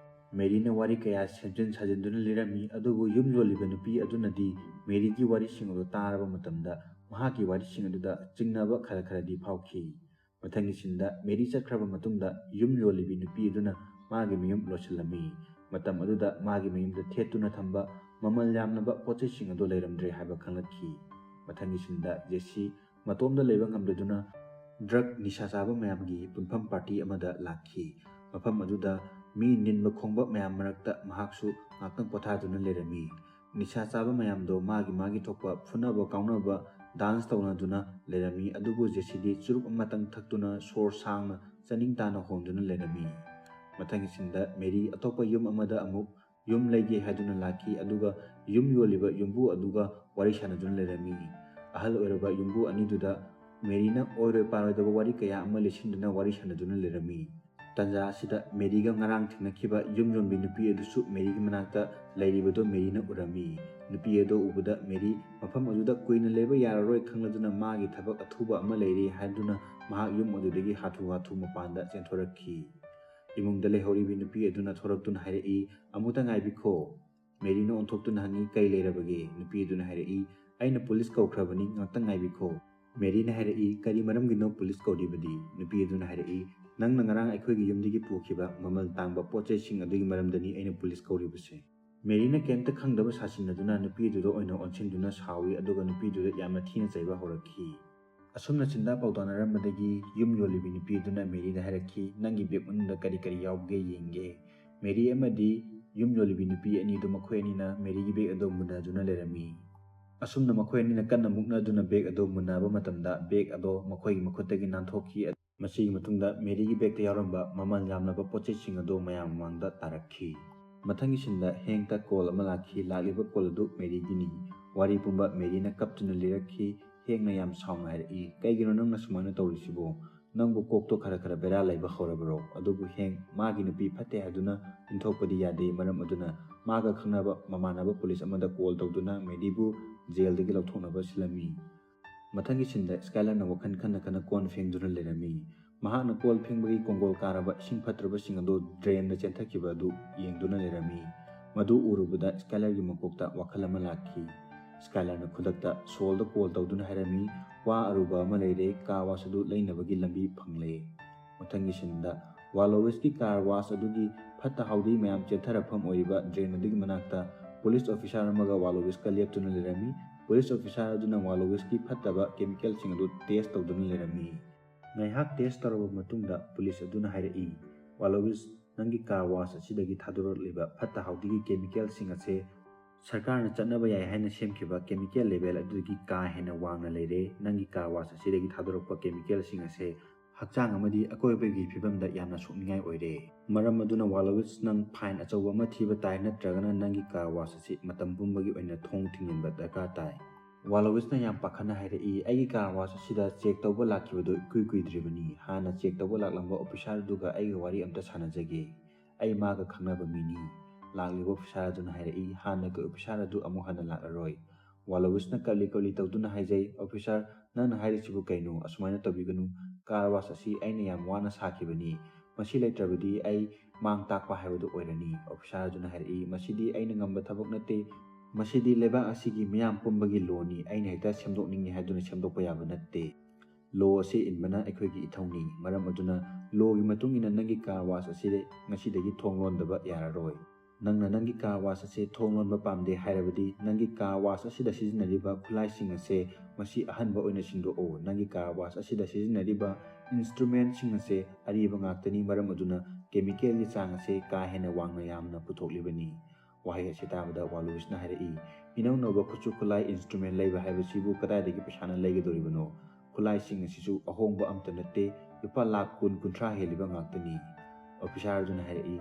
ꯃꯦꯔꯤꯅ ꯋꯥꯔꯤ ꯀꯌꯥ ꯁꯦꯝꯖꯤꯟ ꯁꯥꯖꯤꯟꯗꯨꯅ ꯂꯤꯔꯝꯃꯤ, ꯑꯗꯨꯕꯨ ꯌꯨꯝ ꯌꯣꯜꯂꯤꯕ ꯅꯨꯄꯤ ꯑꯗꯨꯅꯗꯤ ꯃꯦꯔꯤꯒꯤ ꯋꯥꯔꯤꯁꯤꯡ ꯑꯗꯨ ꯇꯥꯔꯕ ꯃꯇꯝꯗ ꯃꯍꯥꯛꯀꯤ ꯋꯥꯔꯤꯁꯤꯡ ꯑꯗꯨꯗ ꯆꯤꯡꯅꯕ ꯈꯔ ꯈꯔꯗꯤ ꯐꯥꯎꯈꯤ꯫ ꯃꯊꯪꯒꯤ ꯁꯤꯟꯗ ꯃꯦꯔꯤ ꯆꯠꯈ꯭ꯔꯕ ꯃꯇꯨꯡꯗ ꯌꯨꯝ ꯌꯣꯜꯂꯤꯕꯤ ꯅꯨꯄꯤ ꯑꯗꯨꯅ ꯃꯥꯒꯤ ꯃꯌꯨꯝ ꯂꯣꯠꯁꯤꯜꯂꯝꯃꯤ꯫ ꯃꯇꯝ ꯑꯗꯨꯗ ꯃꯥꯒꯤ ꯃꯌꯨꯝꯗ ꯊꯦꯠꯇꯨꯅ ꯊꯝꯕ ꯃꯃꯜ ꯌꯥꯝꯂꯕ ꯄꯣꯠꯆꯩꯁꯤꯡ ꯑꯗꯨ ꯂꯩꯔꯝꯗ꯭ꯔꯦ ꯍꯥꯏꯕ ꯈꯪꯂꯛꯈꯤ꯫ ꯃꯊꯪꯒꯤ ꯁꯤꯟꯗ ꯖꯦꯁꯤ ꯃꯇꯣꯝꯗ ꯂꯩꯕ ꯉꯝꯗꯗꯨꯅ ꯗ꯭ꯔꯒ ꯅꯤꯁꯥ ꯆꯥꯕ ꯃꯌꯥꯝꯒꯤ ꯄꯨꯟꯐꯝ ꯄꯥꯔꯇꯤ ꯑꯃꯗ ꯂꯥꯛꯈꯤ꯫ ꯃꯐꯝ ꯑꯗꯨꯗ ꯃꯤ ꯅꯤꯟꯕ ꯈꯣꯡꯕ ꯃꯌꯥꯝ ꯃꯔꯛꯇ ꯃꯍꯥꯛꯁꯨ ꯉꯥꯛꯇꯪ ꯄꯣꯊꯥꯗꯨꯅ ꯂꯩꯔꯝꯃꯤ꯫ ꯅꯤꯁꯥ ꯆꯥꯕ ꯃꯌꯥꯝꯗꯣ ꯃꯥꯒꯤ ꯃꯥꯒꯤ ꯊꯣꯛꯄ ꯐꯨꯅꯕ ꯀꯥꯎꯅꯕ ꯗꯥꯟꯁ ꯇꯧꯅꯗꯨꯅ ꯂꯩꯔꯝꯃꯤ꯫ ꯑꯗꯨꯕꯨ ꯖꯦꯁꯤꯗꯤ ꯆꯨꯔꯨꯞ ꯑꯃꯇꯪ ꯊꯛꯇꯨꯅ ꯁꯣꯔ ꯁꯥꯡꯅ ꯆꯥꯅꯤꯡ ꯇꯥꯅ ꯍꯣꯟꯗꯨꯅ ꯂꯩꯔꯝꯃꯤ꯫ ꯃꯊꯪꯒꯤ ꯁꯤꯟꯗ ꯃꯦꯔꯤ ꯑꯇꯣꯞꯄ ꯌꯨꯝ ꯑꯃꯗ ꯑꯃꯨꯛ ꯌꯨꯝ ꯂꯩꯒꯦ ꯍꯥꯏꯗꯨꯅ ꯂꯥꯛꯈꯤ꯫ ꯑꯗꯨꯒ ꯌꯨꯝ ꯌꯣꯜꯂꯤꯕ ꯌꯨꯝꯕꯨ ꯑꯗꯨꯒ ꯋꯥꯔꯤ ꯁꯥꯟꯅꯗꯨꯅ ꯂꯩꯔꯝꯃꯤ꯫ ꯑꯍꯜ ꯑꯣꯏꯔꯕ ꯌꯨꯝꯕꯨ ꯑꯅꯤꯗꯨꯗ ꯃꯦꯔꯤꯅ ꯑꯣꯏꯔꯣꯏ ꯄꯥꯔꯣꯏꯗꯕ ꯋꯥꯔꯤ ꯀꯌꯥ ꯑꯃ ꯂꯤꯁꯤꯟꯗꯨꯅ ꯋꯥꯔꯤ ꯁꯥꯟꯅꯗꯨꯅ ꯂꯩꯔꯝꯃꯤ꯫ ꯇꯟꯖꯥ ꯑꯁꯤꯗ ꯃꯦꯔꯤꯒ ꯉꯔꯥꯡ ꯊꯦꯡꯅꯈꯤꯕ ꯌꯨꯝ ꯌꯣꯟꯕꯤ ꯅꯨꯄꯤ ꯑꯗꯨꯁꯨ ꯃꯦꯔꯤꯒꯤ ꯃꯅꯥꯛꯇ ꯂꯩꯔꯤꯕꯗꯨ ꯃꯦꯔꯤꯅ ꯎꯔꯝꯃꯤ꯫ ꯅꯨꯄꯤ ꯑꯗꯨ ꯎꯕꯗ ꯃꯦꯔꯤ ꯃꯐꯝ ꯑꯗꯨꯗ ꯀꯨꯏꯅ ꯂꯩꯕ ꯌꯥꯔꯔꯣꯏ ꯈꯪꯂꯗꯨꯅ ꯃꯥꯒꯤ ꯊꯕꯛ ꯑꯊꯨꯕ ꯑꯃ ꯂꯩꯔꯤ ꯍꯥꯏꯗꯨꯅ ꯃꯍꯥꯛ ꯌꯨꯝ ꯑꯗꯨꯗꯒꯤ ꯍꯥꯊꯨ ꯍꯥꯊꯨ ꯃꯄꯥꯟꯗ ꯆꯦꯟꯊꯣꯔꯛꯈꯤ꯫ ꯏꯃꯨꯡꯗ ꯂꯩꯍꯧꯔꯤꯕꯤ ꯅꯨꯄꯤ ꯑꯗꯨꯅ ꯊꯣꯔꯛꯇꯨꯅ ꯍꯥꯏꯔꯛꯏ, "ꯑꯃꯨꯛꯇ ꯉꯥꯏꯕꯤꯈꯣ꯫" ꯃꯦꯔꯤꯅ ꯑꯣꯟꯊꯣꯛꯇꯨꯅ ꯍꯪꯉꯤ, "ꯀꯔꯤ ꯂꯩꯔꯕꯒꯦ?" ꯅꯨꯄꯤ ꯑꯗꯨꯅ ꯍꯥꯏꯔꯛꯏ, "ꯑꯩꯅ ꯄꯨꯂꯤꯁ ꯀꯧꯈ꯭ꯔꯕꯅꯤ, ꯉꯥꯛꯇꯪ ꯉꯥꯏꯕꯤꯈꯣ꯫" ꯃꯦꯔꯤꯅ ꯍꯥꯏꯔꯛꯏ, "ꯀꯔꯤ ꯃꯔꯝꯒꯤꯅꯣ ꯄꯨꯂꯤꯁ ꯀꯧꯔꯤꯕꯗꯤ?" ꯅꯨꯄꯤ ꯑꯗꯨꯅ ꯍꯥꯏꯔꯛꯏ, "ꯅꯪꯅ ꯉꯔꯥꯡ ꯑꯩꯈꯣꯏꯒꯤ ꯌꯨꯝꯗꯒꯤ ꯄꯨꯈꯤꯕ ꯃꯃꯜ ꯇꯥꯡꯕ ꯄꯣꯠ ꯆꯩꯁꯤꯡ ꯑꯗꯨꯒꯤ ꯃꯔꯝꯗꯅꯤ ꯑꯩꯅ ꯄꯨꯂꯤꯁ ꯀꯧꯔꯤꯕꯁꯦ꯫" ꯃꯦꯔꯤꯅ ꯀꯩꯝꯇ ꯈꯪꯗꯕ ꯁꯥꯁꯤꯟꯅꯗꯨꯅ ꯅꯨꯄꯤꯗꯨꯗ ꯑꯣꯏꯅ ꯑꯣꯟꯁꯤꯟꯗꯨꯅ ꯁꯥꯎꯏ, ꯑꯗꯨꯒ ꯅꯨꯄꯤꯗꯨꯗ ꯌꯥꯝꯅ ꯊꯤꯅ ꯆꯩꯕ ꯍꯧꯔꯛꯈꯤ꯫ ꯑꯁꯨꯝꯅ ꯆꯤꯟꯗꯥ ꯄꯥꯎꯗꯥꯅꯔꯝꯕꯗꯒꯤ ꯌꯨꯝ ꯌꯣꯜꯂꯤꯕꯤ ꯅꯨꯄꯤ ꯑꯗꯨꯅ ꯃꯦꯔꯤꯗ ꯍꯥꯏꯔꯛꯈꯤ, "ꯅꯪꯒꯤ ꯕꯦꯒ ꯃꯅꯨꯡꯗ ꯀꯔꯤ ꯀꯔꯤ ꯌꯥꯎꯒꯦ ꯌꯦꯡꯒꯦ꯫" ꯃꯦꯔꯤ ꯑꯃꯗꯤ ꯌꯨꯝ ꯌꯣꯜꯂꯤꯕꯤ ꯅꯨꯄꯤ ꯑꯅꯤꯗꯨ ꯃꯈꯣꯏ ꯑꯅꯤꯅ ꯃꯦꯔꯤꯒꯤ ꯕꯦꯒ ꯑꯗꯨ ꯃꯨꯟꯅꯗꯨꯅ ꯂꯩꯔꯝꯃꯤ꯫ ꯑꯁꯨꯝꯅ ꯃꯈꯣꯏ ꯑꯅꯤꯅ ꯀꯟꯅ ꯃꯨꯛꯅꯗꯨꯅ ꯕꯦꯒ ꯑꯗꯨ ꯃꯨꯟꯅꯕ ꯃꯇꯝꯗ ꯕꯦꯒ ꯑꯗꯨ ꯃꯈꯣꯏꯒꯤ ꯃꯈꯨꯠꯇꯒꯤ ꯅꯥꯟꯊꯣꯛꯈꯤ꯫ ꯃꯁꯤꯒꯤ ꯃꯇꯨꯡꯗ ꯃꯦꯔꯤꯒꯤ ꯕꯦꯒꯇ ꯌꯥꯎꯔꯝꯕ ꯃꯃꯜ ꯌꯥꯝꯂꯕ ꯄꯣꯠꯆꯩꯁꯤꯡ ꯑꯗꯨ ꯃꯌꯥꯝ ꯃꯃꯥꯡꯗ ꯇꯥꯔꯛꯈꯤ꯫ ꯃꯊꯪꯒꯤ ꯁꯤꯟꯗ ꯍꯦꯡꯇ ꯀꯣꯜ ꯑꯃ ꯂꯥꯛꯈꯤ꯫ ꯂꯥꯛꯂꯤꯕ ꯀꯣꯜ ꯑꯗꯨ ꯃꯦꯔꯤꯒꯤꯅꯤ꯫ ꯋꯥꯔꯤ ꯄꯨꯝꯕ ꯃꯦꯔꯤꯅ ꯀꯞꯇꯨꯅ ꯂꯤꯔꯛꯈꯤ꯫ ꯍꯦꯡꯅ ꯌꯥꯝ ꯁꯥꯎꯅ ꯍꯥꯏꯔꯛꯏ, "ꯀꯩꯒꯤꯅꯣ ꯅꯪꯅ ꯁꯨꯃꯥꯏꯅ ꯇꯧꯔꯤꯁꯤꯕꯣ? ꯅꯪꯕꯨ ꯀꯣꯛꯇꯣ ꯈꯔ ꯈꯔ ꯕꯦꯔꯥ ꯂꯩꯕ ꯍꯧꯔꯕꯔꯣ?" ꯑꯗꯨꯕꯨ ꯍꯦꯡ ꯃꯥꯒꯤ ꯅꯨꯄꯤ ꯐꯠꯇꯦ ꯍꯥꯏꯗꯨꯅ ꯏꯟꯊꯣꯛꯄꯗꯤ ꯌꯥꯗꯦ꯫ ꯃꯔꯝ ꯑꯗꯨꯅ ꯃꯥꯒ ꯈꯪꯅꯕ ꯃꯃꯥꯟꯅꯕ ꯄꯨꯂꯤꯁ ꯑꯃꯗ ꯀꯣꯜ ꯇꯧꯗꯨꯅ ꯃꯦꯔꯤꯕꯨ ꯖꯦꯜꯗꯒꯤ ꯂꯧꯊꯣꯛꯅꯕ ꯁꯤꯜꯂꯝꯃꯤ꯫ ꯃꯊꯪꯒꯤ ꯁꯤꯟꯗ ꯁ꯭ꯀꯥꯏꯂꯔꯅ ꯋꯥꯈꯜ ꯈꯟꯅ ꯈꯟꯅ ꯀꯣꯟ ꯐꯦꯡꯗꯨꯅ ꯂꯩꯔꯝꯃꯤ꯫ ꯃꯍꯥꯛꯅ ꯀꯣꯜ ꯐꯦꯡꯕꯒꯤ ꯀꯣꯡꯒꯣꯜ ꯀꯥꯔꯕ ꯏꯁꯤꯡ ꯐꯠꯇ꯭ꯔꯕꯁꯤꯡ ꯑꯗꯨ ꯗ꯭ꯔꯦꯟꯗ ꯆꯦꯟꯊꯈꯤꯕ ꯑꯗꯨ ꯌꯦꯡꯗꯨꯅ ꯂꯩꯔꯝꯃꯤ꯫ ꯃꯗꯨ ꯎꯔꯨꯕꯗ ꯁ꯭ꯀꯥꯏꯂꯔꯒꯤ ꯃꯀꯣꯛꯇ ꯋꯥꯈꯜ ꯑꯃ ꯂꯥꯛꯈꯤ꯫ ꯁ꯭ꯀꯥꯏꯂꯔꯅ ꯈꯨꯗꯛꯇ ꯁꯣꯜꯗ ꯀꯣꯜ ꯇꯧꯗꯨꯅ ꯍꯥꯏꯔꯝꯃꯤ, "ꯋꯥ ꯑꯔꯨꯕ ꯑꯃ ꯂꯩꯔꯦ, ꯀꯥꯔ ꯋꯥꯁ ꯑꯗꯨ ꯂꯩꯅꯕꯒꯤ ꯂꯝꯕꯤ ꯐꯪꯂꯦ꯫" ꯃꯊꯪꯒꯤ ꯁꯤꯟꯗ ꯋꯥꯂꯣꯋꯤꯁꯀꯤ ꯀꯥꯔ ꯋꯥꯁ ꯑꯗꯨꯒꯤ ꯐꯠꯇ ꯍꯥꯎꯗꯤ ꯃꯌꯥꯝ ꯆꯦꯟꯊꯔꯛꯐꯝ ꯑꯣꯏꯔꯤꯕ ꯗ꯭ꯔꯦꯟ ꯑꯗꯨꯒꯤ ꯃꯅꯥꯛꯇ ꯄꯨꯂꯤꯁ ꯑꯣꯐꯤꯁꯥꯔ ꯑꯃꯒ ꯋꯥꯂꯣꯋꯤꯁꯀ ꯂꯦꯞꯇꯨꯅ ꯂꯩꯔꯝꯃꯤ꯫ ꯄꯨꯂꯤꯁ ꯑꯣꯐꯤꯁꯥꯔ ꯑꯗꯨꯅ ꯋꯥꯂꯣꯋꯤꯁꯀꯤ ꯐꯠꯇꯕ ꯀꯦꯃꯤꯀꯦꯜꯁꯤꯡ ꯑꯗꯨ ꯇꯦꯁ ꯇꯧꯗꯨꯅ ꯂꯩꯔꯝꯃꯤ꯫ ꯉꯥꯏꯍꯥꯛ ꯇꯦꯁ ꯇꯧꯔꯕ ꯃꯇꯨꯡꯗ ꯄꯨꯂꯤꯁ ꯑꯗꯨꯅ ꯍꯥꯏꯔꯛꯏ, "ꯋꯥꯂꯣꯋꯤꯁ, ꯅꯪꯒꯤ ꯀꯥꯔ ꯋꯥꯁ ꯑꯁꯤꯗꯒꯤ ꯊꯥꯗꯣꯔꯛꯂꯤꯕ ꯐꯠꯇ ꯍꯥꯎꯗꯤꯒꯤ ꯀꯦꯃꯤꯀꯦꯜꯁꯤꯡ ꯑꯁꯦ ꯁꯔꯀꯥꯔꯅ ꯆꯠꯅꯕ ꯌꯥꯏ ꯍꯥꯏꯅ ꯁꯦꯝꯈꯤꯕ chemical label ꯑꯗꯨꯗꯒꯤ ꯀꯥ ꯍꯦꯟꯅ ꯋꯥꯡꯅ ꯂꯩꯔꯦ꯫ ꯅꯪꯒꯤ car wash ꯑꯁꯤꯗꯒꯤ ꯊꯥꯗꯣꯔꯛꯄ chemicalꯁꯤꯡ ꯑꯁꯦ ꯍꯛꯆꯥꯡ ꯑꯃꯗꯤ ꯑꯀꯣꯏꯕꯒꯤ ꯐꯤꯕꯝꯗ ꯌꯥꯝꯅ ꯁꯣꯛꯅꯤꯡꯉꯥꯏ ꯑꯣꯏꯔꯦ꯫ ꯃꯔꯝ ꯑꯗꯨꯅ ꯋꯥꯂꯣꯋꯤꯁ, ꯅꯪ fine ꯑꯆꯧꯕ ꯑꯃ ꯊꯤꯕ ꯇꯥꯏ, ꯅꯠꯇ꯭ꯔꯒꯅ ꯅꯪꯒꯤ car wash ꯑꯁꯤ ꯃꯇꯝ ꯄꯨꯝꯕꯒꯤ ꯑꯣꯏꯅ ꯊꯣꯡ ꯊꯤꯡꯖꯤꯟꯕ ꯗꯔꯀꯥꯔ ꯇꯥꯏ꯫ ꯋꯥꯂꯣꯋꯤꯁꯅ ꯌꯥꯝ ꯄꯥꯈꯠꯅ ꯍꯥꯏꯔꯛꯏ, "ꯑꯩꯒꯤ car wash ꯑꯁꯤꯗ check ꯇꯧꯕ ꯂꯥꯛꯈꯤꯕꯗꯨ ꯏꯀꯨꯏ ꯀꯨꯏꯗ꯭ꯔꯤꯕꯅꯤ꯫ ꯍꯥꯟꯅ check ꯇꯧꯕ ꯂꯥꯛꯂꯝꯕ officer ꯑꯗꯨꯒ ꯑꯩꯒ ꯋꯥꯔꯤ ꯑꯝꯇ ꯁꯥꯟꯅꯖꯒꯦ꯫ ꯑꯩ ꯃꯥꯒ ꯈꯪꯅꯕ ꯃꯤꯅꯤ꯫" ꯂꯥꯛꯂꯤꯕ officer ꯑꯗꯨꯅ ꯍꯥꯏꯔꯛꯏ, "ꯍꯥꯟꯅꯒꯤ officer ꯑꯗꯨ ꯑꯃꯨꯛ ꯍꯟꯅ ꯂꯥꯛꯂꯔꯣꯏ꯫" ꯋꯥꯂꯣꯋꯤꯁꯅ ꯀꯞꯂꯤ ꯀꯞꯂꯤ ꯇꯧꯗꯨꯅ ꯍꯥꯏꯖꯩ, "Officer, ꯅꯪꯅ ꯍꯥꯏꯔꯤꯁꯤꯕꯨ ꯀꯩꯅꯣ? ꯑꯁꯨꯃꯥꯏꯅ ꯇꯧꯕꯤꯒꯅꯨ꯫ Car wash ꯑꯁꯤ ꯑꯩꯅ ꯌꯥꯝ ꯋꯥꯅ ꯁꯥꯈꯤꯕꯅꯤ꯫ ꯃꯁꯤ ꯂꯩꯇ꯭ꯔꯕꯗꯤ ꯑꯩ ꯃꯥꯡ ꯇꯥꯛꯄ ꯍꯥꯏꯕꯗꯨ ꯑꯣꯏꯔꯅꯤ꯫" Officer ꯑꯗꯨꯅ ꯍꯥꯏꯔꯛꯏ, "ꯃꯁꯤꯗꯤ ꯑꯩꯅ ꯉꯝꯕ ꯊꯕꯛ ꯅꯠꯇꯦ꯫ ꯃꯁꯤꯗꯤ ꯂꯩꯕꯥꯛ ꯑꯁꯤꯒꯤ ꯃꯤꯌꯥꯝ ꯄꯨꯝꯕꯒꯤ lawꯅꯤ꯫ ꯑꯩꯅ ꯍꯦꯛꯇ ꯁꯦꯝꯗꯣꯛꯅꯤꯡꯉꯤ ꯍꯥꯏꯗꯨꯅ ꯁꯦꯝꯗꯣꯛꯄ ꯌꯥꯕ ꯅꯠꯇꯦ꯫ Law ꯑꯁꯤ ꯏꯟꯕꯅ ꯑꯩꯈꯣꯏꯒꯤ ꯏꯊꯧꯅꯤ꯫ ꯃꯔꯝ ꯑꯗꯨꯅ lawꯒꯤ ꯃꯇꯨꯡ ꯏꯟꯅ ꯅꯪꯒꯤ car wash ꯑꯁꯤ ꯉꯁꯤꯗꯒꯤ ꯊꯣꯡ ꯂꯣꯟꯗꯕ ꯌꯥꯔꯔꯣꯏ꯫ ꯅꯪꯅ ꯅꯪꯒꯤ car wash ꯑꯁꯤ ꯊꯣꯡ ꯂꯣꯟꯕ ꯄꯥꯝꯗꯦ ꯍꯥꯏꯔꯕꯗꯤ ꯅꯪꯒꯤ car wash ꯑꯁꯤꯗ ꯁꯤꯖꯤꯟꯅꯔꯤꯕ ꯈꯨꯠꯂꯥꯏꯁꯤꯡ ꯑꯁꯦ ꯃꯁꯤ ꯑꯍꯟꯕ ꯑꯣꯏꯅ ꯁꯤꯟꯗꯣꯛꯑꯣ꯫ ꯅꯪꯒꯤ car wash ꯑꯁꯤꯗ ꯁꯤꯖꯤꯟꯅꯔꯤꯕ instrumentꯁꯤꯡ ꯑꯁꯦ ꯑꯔꯤꯕ ꯉꯥꯛꯇꯅꯤ꯫ ꯃꯔꯝ ꯑꯗꯨꯅ chemicalꯒꯤ ꯆꯥꯡ ꯑꯁꯦ ꯀꯥ ꯍꯦꯟꯅ ꯋꯥꯡꯅ ꯌꯥꯝꯅ ꯄꯨꯊꯣꯛꯂꯤꯕꯅꯤ꯫" ꯋꯥꯍꯩ ꯑꯁꯤ ꯇꯥꯕꯗ ꯋꯥꯂꯣꯋꯤꯁꯅ ꯍꯥꯏꯔꯛꯏ, "ꯏꯅꯧ ꯅꯧꯕ ꯈꯨꯠꯁꯨ ꯈꯨꯠꯂꯥꯏ instrument ꯂꯩꯕ ꯍꯥꯏꯕꯁꯤꯕꯨ ꯀꯗꯥꯏꯗꯒꯤ ꯄꯩꯁꯥꯅ ꯂꯩꯒꯗꯧꯔꯤꯕꯅꯣ? ꯈꯨꯠꯂꯥꯏꯁꯤꯡ ꯑꯁꯤꯁꯨ ꯑꯍꯣꯡꯕ ꯑꯝꯇ ꯅꯠꯇꯦ, ꯂꯨꯄꯥ ꯂꯥꯈ ꯀꯨꯟ ꯀꯨꯟꯊ꯭ꯔꯥ ꯍꯦꯜꯂꯤꯕ ꯉꯥꯛꯇꯅꯤ꯫" Officer ꯑꯗꯨꯅ ꯍꯥꯏꯔꯛꯏ,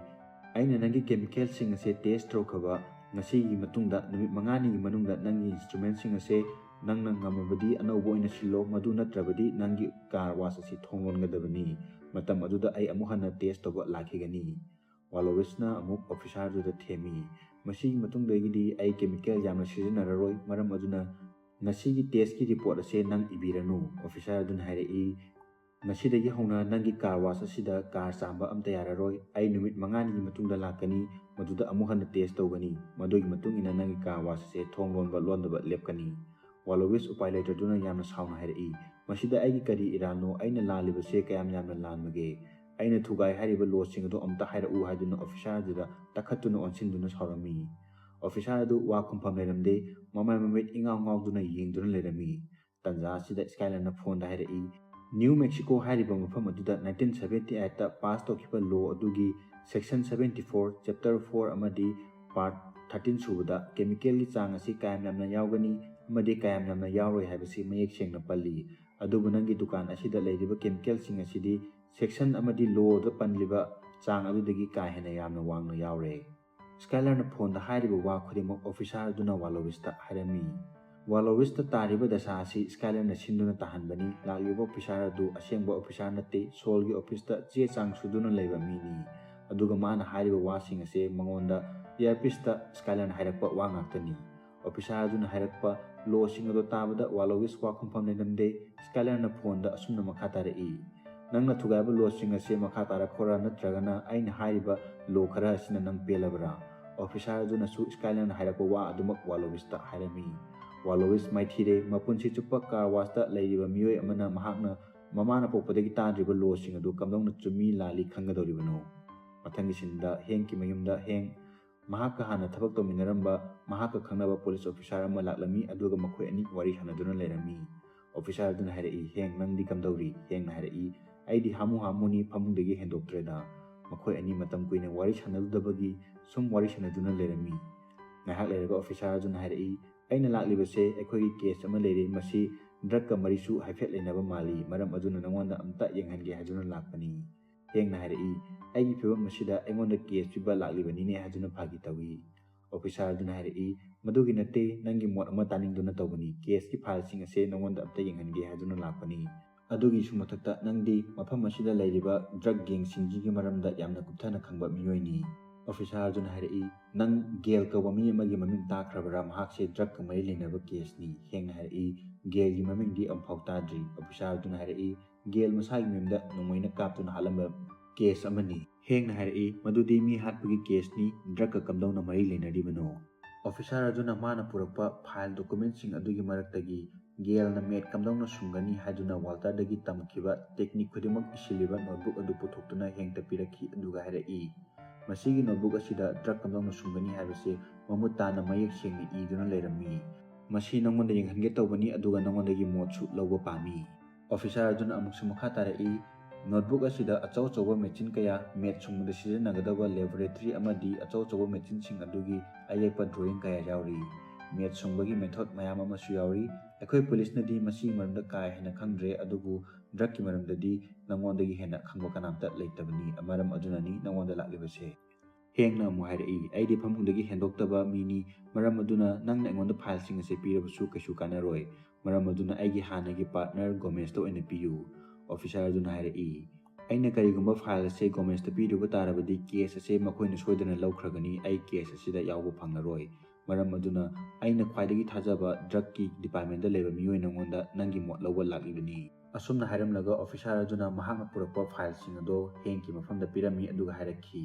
"ꯑꯩꯅ ꯅꯪꯒꯤ chemicalꯁꯤꯡ ꯑꯁꯦ test ꯇꯧꯔꯛꯈ꯭ꯔꯕ ꯉꯁꯤꯒꯤ ꯃꯇꯨꯡꯗ ꯅꯨꯃꯤꯠ ꯃꯉꯥꯅꯤꯒꯤ ꯃꯅꯨꯡꯗ ꯅꯪꯒꯤ instrumentꯁꯤꯡ ꯑꯁꯦ ꯅꯪꯅ ꯉꯝꯃꯕꯗꯤ ꯑꯅꯧꯕ ꯑꯣꯏꯅ ꯁꯤꯜꯂꯣ, ꯃꯗꯨ ꯅꯠꯇ꯭ꯔꯕꯗꯤ ꯅꯪꯒꯤ car wash ꯑꯁꯤ ꯊꯣꯡ ꯂꯣꯟꯒꯗꯕꯅꯤ꯫ ꯃꯇꯝ ꯑꯗꯨꯗ ꯑꯩ ꯑꯃꯨꯛ ꯍꯟꯅ test ꯇꯧꯕ ꯂꯥꯛꯈꯤꯒꯅꯤ꯫" ꯋꯥꯂꯣꯋꯤꯁꯅ ꯑꯃꯨꯛ officer ꯑꯗꯨꯗ ꯊꯦꯝꯃꯤ, "ꯃꯁꯤꯒꯤ ꯃꯇꯨꯡꯗꯒꯤꯗꯤ ꯑꯩ chemical ꯌꯥꯝꯅ ꯁꯤꯖꯤꯟꯅꯔꯔꯣꯏ, ꯃꯔꯝ ꯑꯗꯨꯅ ꯉꯁꯤꯒꯤ testꯀꯤ report ꯑꯁꯦ ꯅꯪ ꯏꯕꯤꯔꯅꯨ꯫" Officer ꯑꯗꯨꯅ ꯍꯥꯏꯔꯛꯏ, "ꯉꯁꯤꯗꯒꯤ ꯍꯧꯅ ꯅꯪꯒꯤ car wash ꯑꯁꯤꯗ car ꯆꯥꯝꯕ ꯑꯝꯇ ꯌꯥꯔꯔꯣꯏ꯫ ꯑꯩ ꯅꯨꯃꯤꯠ ꯃꯉꯥꯅꯤꯒꯤ ꯃꯇꯨꯡꯗ ꯂꯥꯛꯀꯅꯤ, ꯃꯗꯨꯗ ꯑꯃꯨꯛ ꯍꯟꯅ test ꯇꯧꯒꯅꯤ꯫ ꯃꯗꯨꯒꯤ ꯃꯇꯨꯡ ꯏꯟꯅ ꯅꯪꯒꯤ car wash ꯑꯁꯦ ꯊꯣꯡ ꯂꯣꯟꯕ ꯂꯣꯟꯗꯕ ꯂꯦꯞꯀꯅꯤ꯫" ꯋꯥꯂꯣꯋꯤꯁ ꯎꯄꯥꯏ ꯂꯩꯇꯗꯨꯅ ꯌꯥꯝꯅ ꯁꯥꯎꯅ ꯍꯥꯏꯔꯛꯏ, "ꯃꯁꯤꯗ ꯑꯩꯒꯤ ꯀꯔꯤ ꯏꯔꯥꯜꯅꯣ? ꯑꯩꯅ ꯂꯥꯜꯂꯤꯕꯁꯦ ꯀꯌꯥꯝ ꯌꯥꯝꯅ ꯂꯥꯟꯕꯒꯦ? ꯑꯩꯅ ꯊꯨꯒꯥꯏ ꯍꯥꯏꯔꯤꯕ lawꯁꯤꯡ ꯑꯗꯨ ꯑꯝꯇ ꯍꯥꯏꯔꯛꯎ" ꯍꯥꯏꯗꯨꯅ officer ꯑꯗꯨꯗ ꯇꯛꯈꯠꯇꯨꯅ ꯑꯣꯟꯁꯤꯟꯗꯨꯅ ꯁꯥꯎꯔꯝꯃꯤ꯫ Officer ꯑꯗꯨ ꯋꯥ ꯈꯨꯝꯐꯝ ꯂꯩꯔꯝꯗꯦ, ꯃꯃꯥꯏ ꯃꯃꯤꯠ ꯏꯉꯥꯎ ꯉꯥꯎꯗꯨꯅ ꯌꯦꯡꯗꯨꯅ ꯂꯩꯔꯝꯃꯤ꯫ ꯇꯟꯖꯥ ꯑꯁꯤꯗ Skylerꯅ phoneꯗ ꯍꯥꯏꯔꯛꯏ, "New Mexico ꯍꯥꯏꯔꯤꯕ ꯃꯐꯝ ꯑꯗꯨꯗ nineteen seventy eightꯇ pass ꯇꯧꯈꯤꯕ law ꯑꯗꯨꯒꯤ section seventy four, chapter four ꯑꯃꯗꯤ part ꯊꯥꯔꯇꯤꯟ ꯁꯨꯕꯗ ꯀꯦꯃꯤꯀꯦꯜꯒꯤ ꯆꯥꯡ ꯑꯁꯤ ꯀꯌꯥꯝ ꯌꯥꯝꯅ ꯌꯥꯎꯒꯅꯤ ꯑꯃꯗꯤ ꯀꯌꯥꯝ ꯌꯥꯝꯅ ꯌꯥꯎꯔꯣꯏ ꯍꯥꯏꯕꯁꯤ ꯃꯌꯦꯛ ꯁꯦꯡꯅ ꯄꯜꯂꯤ꯫ ꯑꯗꯨꯕꯨ ꯅꯪꯒꯤ ꯗꯨꯀꯥꯟ ꯑꯁꯤꯗ ꯂꯩꯔꯤꯕ ꯀꯦꯃꯤꯀꯦꯜꯁꯤꯡ ꯑꯁꯤꯗꯤ ꯁꯦꯛꯁꯟ ꯑꯃꯗꯤ ꯂꯣꯗ ꯄꯟꯂꯤꯕ ꯆꯥꯡ ꯑꯗꯨꯗꯒꯤ ꯀꯥ ꯍꯦꯟꯅ ꯌꯥꯝꯅ ꯋꯥꯡꯅ ꯌꯥꯎꯔꯦ꯫ ꯁ꯭ꯀꯥꯏꯂꯔꯅ ꯐꯣꯟꯗ ꯍꯥꯏꯔꯤꯕ ꯋꯥ ꯈꯨꯗꯤꯡꯃꯛ ꯑꯣꯐꯤꯁꯥꯔ ꯑꯗꯨꯅ ꯋꯥꯂꯣꯋꯤꯁꯇ ꯍꯥꯏꯔꯝꯃꯤ꯫ ꯋꯥꯂꯣꯋꯤꯁꯇ ꯇꯥꯔꯤꯕ ꯗꯁꯥ ꯑꯁꯤ ꯁ꯭ꯀꯥꯏꯂꯔꯅ ꯁꯤꯟꯗꯨꯅ ꯇꯥꯍꯟꯕꯅꯤ꯫ ꯂꯥꯛꯂꯤꯕ ꯑꯣꯐꯤꯁꯥꯔ ꯑꯗꯨ ꯑꯁꯦꯡꯕ ꯑꯣꯐꯤꯁꯥꯔ ꯅꯠꯇꯦ, ꯁꯣꯜꯒꯤ ꯑꯣꯐꯤꯁꯇ ꯆꯦ ꯆꯥꯡ ꯁꯨꯗꯨꯅ ꯂꯩꯕ ꯃꯤꯅꯤ꯫ ꯑꯗꯨꯒ ꯃꯥꯅ ꯍꯥꯏꯔꯤꯕ ꯋꯥꯁꯤꯡ ꯑꯁꯤ ꯃꯉꯣꯟꯗ ꯏꯌꯥꯔꯄꯤꯁꯇ ꯁ꯭ꯀꯥꯏꯂꯔꯅ ꯍꯥꯏꯔꯛꯄ ꯋꯥ ꯉꯥꯛꯇꯅꯤ꯫ ꯑꯣꯐꯤꯁꯥꯔ ꯑꯗꯨꯅ ꯍꯥꯏꯔꯛꯄ ꯂꯣꯁꯤꯡ ꯑꯗꯨ ꯇꯥꯕꯗ ꯋꯥꯂꯣꯋꯤꯁ ꯋꯥ ꯈꯨꯝꯐꯝ ꯂꯩꯔꯝꯗꯦ꯫ ꯁ꯭ꯀꯥꯏꯂꯔꯅ ꯐꯣꯟꯗ ꯑꯁꯨꯝꯅ ꯃꯈꯥ ꯇꯥꯔꯛꯏ, "ꯅꯪꯅ ꯊꯨꯒꯥꯏꯕ ꯂꯣꯁꯤꯡ ꯑꯁꯤ ꯃꯈꯥ ꯇꯥꯔꯛꯈꯣꯔꯥ, ꯅꯠꯇ꯭ꯔꯒꯅ ꯑꯩꯅ ꯍꯥꯏꯔꯤꯕ ꯂꯣ ꯈꯔ ꯑꯁꯤꯅ ꯅꯪ ꯄꯦꯜꯂꯕ꯭ꯔꯥ?" ꯑꯣꯐꯤꯁꯥꯔ ꯑꯗꯨꯅꯁꯨ ꯁ꯭ꯀꯥꯏꯂꯔꯅ ꯍꯥꯏꯔꯛꯄ ꯋꯥ ꯑꯗꯨꯃꯛ ꯋꯥꯂꯣꯋꯤꯁꯇ ꯍꯥꯏꯔꯝꯃꯤ꯫ ꯋꯥꯂꯣꯋꯤꯁ ꯃꯥꯏꯊꯤꯔꯦ꯫ ꯃꯄꯨꯟꯁꯤ ꯆꯨꯞꯄ ꯀꯥꯔ ꯋꯥꯁꯇ ꯂꯩꯔꯤꯕ ꯃꯤꯑꯣꯏ ꯑꯃꯅ ꯃꯍꯥꯛꯅ ꯃꯃꯥꯅ ꯄꯣꯛꯄꯗꯒꯤ ꯇꯥꯗ꯭ꯔꯤꯕ ꯂꯣꯁꯤꯡ ꯑꯗꯨ ꯀꯝꯗꯧꯅ ꯆꯨꯝꯃꯤ ꯂꯥꯜꯂꯤ ꯈꯪꯒꯗꯧꯔꯤꯕꯅꯣ? ꯃꯊꯪꯒꯤ ꯁꯤꯟꯗ ꯍꯦꯡꯀꯤ ꯃꯌꯨꯝꯗ ꯍꯦꯡ ꯃꯍꯥꯛꯀ ꯍꯥꯟꯅ ꯊꯕꯛ ꯇꯧꯃꯤꯟꯅꯔꯝꯕ ꯃꯍꯥꯛꯀ ꯈꯪꯅꯕ ꯄꯨꯂꯤꯁ ꯑꯣꯐꯤꯁꯥꯔ ꯑꯃ ꯂꯥꯛꯂꯝꯃꯤ, ꯑꯗꯨꯒ ꯃꯈꯣꯏ ꯑꯅꯤ ꯋꯥꯔꯤ ꯁꯥꯟꯅꯗꯨꯅ ꯂꯩꯔꯝꯃꯤ꯫ ꯑꯣꯐꯤꯁꯥꯔ ꯑꯗꯨꯅ ꯍꯥꯏꯔꯛꯏ, "ꯍꯦꯡ, ꯅꯪꯗꯤ ꯀꯝꯗꯧꯔꯤ?" ꯍꯦꯡꯅ ꯍꯥꯏꯔꯛꯏ, "ꯑꯩꯗꯤ ꯍꯥꯃꯨ ꯍꯥꯃꯨꯅꯤ, ꯐꯃꯨꯡꯗꯒꯤ ꯍꯦꯟꯗꯣꯛꯇ꯭ꯔꯦꯗ꯫" ꯃꯈꯣꯏ ꯑꯅꯤ ꯃꯇꯝ ꯀꯨꯏꯅ ꯋꯥꯔꯤ ꯁꯥꯟꯅꯔꯨꯗꯕꯒꯤ ꯁꯨꯝ ꯋꯥꯔꯤ ꯁꯥꯟꯅꯗꯨꯅ ꯂꯩꯔꯝꯃꯤ꯫ ꯉꯥꯏꯍꯥꯛ ꯂꯩꯔꯒ ꯑꯣꯐꯤꯁꯥꯔ ꯑꯗꯨꯅ ꯍꯥꯏꯔꯛꯏ, "ꯑꯩꯅ ꯂꯥꯛꯂꯤꯕꯁꯦ ꯑꯩꯈꯣꯏꯒꯤ ꯀꯦꯁ ꯑꯃ ꯂꯩꯔꯦ, ꯃꯁꯤ ꯗ꯭ꯔꯒꯀ ꯃꯔꯤꯁꯨ ꯍꯥꯏꯐꯦꯠ ꯂꯩꯅꯕ ꯃꯥꯜꯂꯤ, ꯃꯔꯝ ꯑꯗꯨꯅ ꯅꯉꯣꯟꯗ ꯑꯝꯇ ꯌꯦꯡꯍꯟꯒꯦ ꯍꯥꯏꯗꯨꯅ ꯂꯥꯛꯄꯅꯤ꯫" ꯍꯦꯡꯅ ꯍꯥꯏꯔꯛꯏ, "ꯑꯩꯒꯤ ꯐꯤꯕꯝ ꯑꯁꯤꯗ ꯑꯩꯉꯣꯟꯗ ꯀꯦꯁ ꯄꯤꯕ ꯂꯥꯛꯂꯤꯕꯅꯤꯅꯦ" ꯍꯥꯏꯗꯨꯅ ꯐꯥꯒꯤ ꯇꯧꯏ꯫ ꯑꯣꯐꯤꯁꯥꯔ ꯑꯗꯨꯅ ꯍꯥꯏꯔꯛꯏ, "ꯃꯗꯨꯒꯤ ꯅꯠꯇꯦ, ꯅꯪꯒꯤ ꯃꯣꯠ ꯑꯃ ꯇꯥꯅꯤꯡꯗꯨꯅ ꯇꯧꯕꯅꯤ꯫ ꯀꯦꯁꯀꯤ ꯐꯥꯏꯜꯁꯤꯡ ꯑꯁꯦ ꯅꯉꯣꯟꯗ ꯑꯝꯇ ꯌꯦꯡꯍꯟꯒꯦ ꯍꯥꯏꯗꯨꯅ ꯂꯥꯛꯄꯅꯤ꯫ ꯑꯗꯨꯒꯤꯁꯨ ꯃꯊꯛꯇ ꯅꯪꯗꯤ ꯃꯐꯝ ꯑꯁꯤꯗ ꯂꯩꯔꯤꯕ ꯗ꯭ꯔꯒ ꯒꯦꯡꯁꯤꯡꯁꯤꯒꯤ ꯃꯔꯝꯗ ꯌꯥꯝꯅ ꯀꯨꯞꯊꯅ ꯈꯪꯕ ꯃꯤꯑꯣꯏꯅꯤ꯫" ꯑꯣꯐꯤꯁꯥꯔ ꯑꯗꯨꯅ ꯍꯥꯏꯔꯛꯏ, "ꯅꯪ ꯒꯦꯜ ꯀꯧꯕ ꯃꯤ ꯑꯃꯒꯤ ꯃꯃꯤꯡ ꯇꯥꯈ꯭ꯔꯕ꯭ꯔꯥ? ꯃꯍꯥꯛꯁꯦ ꯗ꯭ꯔꯒꯀ ꯃꯔꯤ ꯂꯩꯅꯕ ꯀꯦꯁꯅꯤ꯫" ꯍꯦꯡꯅ ꯍꯥꯏꯔꯛꯏ, "ꯒꯦꯜꯒꯤ ꯃꯃꯤꯡꯗꯤ ꯑꯃꯨꯛꯐꯥꯎ ꯇꯥꯗ꯭ꯔꯤ꯫" ꯑꯣꯐꯤꯁꯥꯔ ꯑꯗꯨꯅ ꯍꯥꯏꯔꯛꯏ, "ꯒꯦꯜ ꯃꯁꯥꯒꯤ ꯃꯌꯨꯝꯗ ꯅꯣꯡꯃꯩꯅ ꯀꯥꯞꯇꯨꯅ ꯍꯥꯠꯂꯝꯕ ꯀꯦꯁ ꯑꯃꯅꯤ꯫" ꯍꯦꯡꯅ ꯍꯥꯏꯔꯛꯏ, "ꯃꯗꯨꯗꯤ ꯃꯤ ꯍꯥꯠꯄꯒꯤ ꯀꯦꯁꯅꯤ, ꯗ꯭ꯔꯒꯀ ꯀꯝꯗꯧꯅ ꯃꯔꯤ ꯂꯩꯅꯔꯤꯕꯅꯣ?" ꯑꯣꯐꯤꯁꯥꯔ ꯑꯗꯨꯅ ꯃꯥꯅ ꯄꯨꯔꯛꯄ ꯐꯥꯏꯜ ꯗꯣꯀꯨꯃꯦꯟꯁꯤꯡ ꯑꯗꯨꯒꯤ ꯃꯔꯛꯇꯒꯤ ꯒꯦꯜꯅ ꯃꯦꯠ ꯀꯝꯗꯧꯅ ꯁꯨꯡꯒꯅꯤ ꯍꯥꯏꯗꯨꯅ ꯋꯥꯜꯇꯔꯗꯒꯤ ꯇꯝꯈꯤꯕ ꯇꯦꯛꯅꯤꯛ ꯈꯨꯗꯤꯡꯃꯛ ꯏꯁꯤꯜꯂꯤꯕ ꯅꯣꯠꯕꯨꯛ ꯑꯗꯨ ꯄꯨꯊꯣꯛꯇꯨꯅ ꯍꯦꯡꯇ ꯄꯤꯔꯛꯈꯤ, ꯑꯗꯨꯒ ꯍꯥꯏꯔꯛꯏ, "ꯃꯁꯤꯒꯤ ꯅꯣꯠꯕꯨꯛ ꯑꯁꯤꯗ ꯗ꯭ꯔꯒ ꯀꯝꯗꯧꯅ ꯁꯨꯡꯒꯅꯤ ꯍꯥꯏꯕꯁꯤ ꯃꯃꯨꯠ ꯇꯥꯅ ꯃꯌꯦꯛ ꯁꯦꯡꯅ ꯏꯗꯨꯅ ꯂꯩꯔꯝꯃꯤ꯫ ꯃꯁꯤ ꯅꯉꯣꯟꯗ ꯌꯦꯡꯍꯟꯒꯦ ꯇꯧꯕꯅꯤ, ꯑꯗꯨꯒ ꯅꯉꯣꯟꯗꯒꯤ ꯃꯣꯠꯁꯨ ꯂꯧꯕ ꯄꯥꯝꯃꯤ꯫" ꯑꯣꯐꯤꯁꯥꯔ ꯑꯗꯨꯅ ꯑꯃꯨꯛꯁꯨ ꯃꯈꯥ ꯇꯥꯔꯛꯏ, Notebook ꯑꯁꯤꯗ ꯑꯆꯧ ꯑꯆꯧꯕ ꯃꯦꯆꯤꯟ ꯀꯌꯥ, ꯃꯦꯠ ꯁꯨꯡꯕꯗ ꯁꯤꯖꯤꯟꯅꯒꯗꯕ ꯂꯦꯕꯣꯔꯦꯇꯔꯤ ꯑꯃꯗꯤ ꯑꯆꯧ ꯑꯆꯧꯕ ꯃꯦꯆꯤꯟꯁꯤꯡ ꯑꯗꯨꯒꯤ ꯑꯌꯦꯛꯄ ꯗ꯭ꯔꯣꯌꯤꯡ ꯀꯌꯥ ꯌꯥꯎꯔꯤ꯫ ꯃꯦꯠ ꯁꯨꯡꯕꯒꯤ ꯃꯦꯊꯣꯗ ꯃꯌꯥꯝ ꯑꯃꯁꯨ ꯌꯥꯎꯔꯤ꯫ ꯑꯩꯈꯣꯏ ꯄꯨꯂꯤꯁꯅꯗꯤ ꯃꯁꯤꯒꯤ ꯃꯔꯝꯗ ꯀꯥ ꯍꯦꯟꯅ ꯈꯪꯗ꯭ꯔꯦ, ꯑꯗꯨꯕꯨ ꯗ꯭ꯔꯒꯀꯤ ꯃꯔꯝꯗꯗꯤ ꯅꯉꯣꯟꯗꯒꯤ ꯍꯦꯟꯅ ꯈꯪꯕ ꯀꯅꯥꯝꯇ ꯂꯩꯇꯕꯅꯤ꯫ ꯃꯔꯝ ꯑꯗꯨꯅꯅꯤ ꯅꯉꯣꯟꯗ ꯂꯥꯛꯂꯤꯕꯁꯦ꯫ ꯍꯦꯡꯅ ꯑꯃꯨꯛ ꯍꯥꯏꯔꯛꯏ, "ꯑꯩꯗꯤ ꯐꯃꯨꯡꯗꯒꯤ ꯍꯦꯟꯗꯣꯛꯇꯕ ꯃꯤꯅꯤ, ꯃꯔꯝ ꯑꯗꯨꯅ ꯅꯪꯅ ꯑꯩꯉꯣꯟꯗ ꯐꯥꯏꯜꯁꯤꯡ ꯑꯁꯤ ꯄꯤꯔꯕꯁꯨ ꯀꯩꯁꯨ ꯀꯥꯟꯅꯔꯣꯏ꯫ ꯃꯔꯝ ꯑꯗꯨꯅ ꯑꯩꯒꯤ ꯍꯥꯟꯅꯒꯤ ꯄꯥꯔꯠꯅꯔ ꯒꯣꯃꯦꯁꯇ ꯑꯣꯏꯅ ꯄꯤꯌꯨ꯫" ꯑꯣꯐꯤꯁꯥꯔ ꯑꯗꯨꯅ ꯍꯥꯏꯔꯛꯏ, "ꯑꯩꯅ ꯀꯔꯤꯒꯨꯝꯕ ꯐꯥꯏꯜ ꯑꯁꯤ ꯒꯣꯃꯦꯁꯇ ꯄꯤꯔꯨꯕ ꯇꯥꯔꯕꯗꯤ ꯀꯦꯁ ꯑꯁꯤ ꯃꯈꯣꯏꯅ ꯁꯣꯏꯗꯅ ꯂꯧꯈ꯭ꯔꯒꯅꯤ꯫ ꯑꯩ ꯀꯦꯁ ꯑꯁꯤꯗ ꯌꯥꯎꯕ ꯐꯪꯂꯔꯣꯏ꯫ ꯃꯔꯝ ꯑꯗꯨꯅ ꯑꯩꯅ ꯈ꯭ꯋꯥꯏꯗꯒꯤ ꯊꯥꯖꯕ ꯗ꯭ꯔꯒꯀꯤ ꯗꯤꯄꯥꯔꯠꯃꯦꯟꯇ ꯂꯩꯕ ꯃꯤꯑꯣꯏ ꯅꯉꯣꯟꯗ ꯅꯪꯒꯤ ꯃꯣꯠ ꯂꯧꯕ ꯂꯥꯛꯂꯤꯕꯅꯤ꯫" ꯑꯁꯨꯝꯅ ꯍꯥꯏꯔꯝꯂꯒ ꯑꯣꯐꯤꯁꯥꯔ ꯑꯗꯨꯅ ꯃꯍꯥꯛꯅ ꯄꯨꯔꯛꯄ ꯐꯥꯏꯜꯁꯤꯡ ꯑꯗꯨ ꯍꯦꯡꯀꯤ ꯃꯐꯝꯗ ꯄꯤꯔꯝꯃꯤ, ꯑꯗꯨꯒ ꯍꯥꯏꯔꯛꯈꯤ,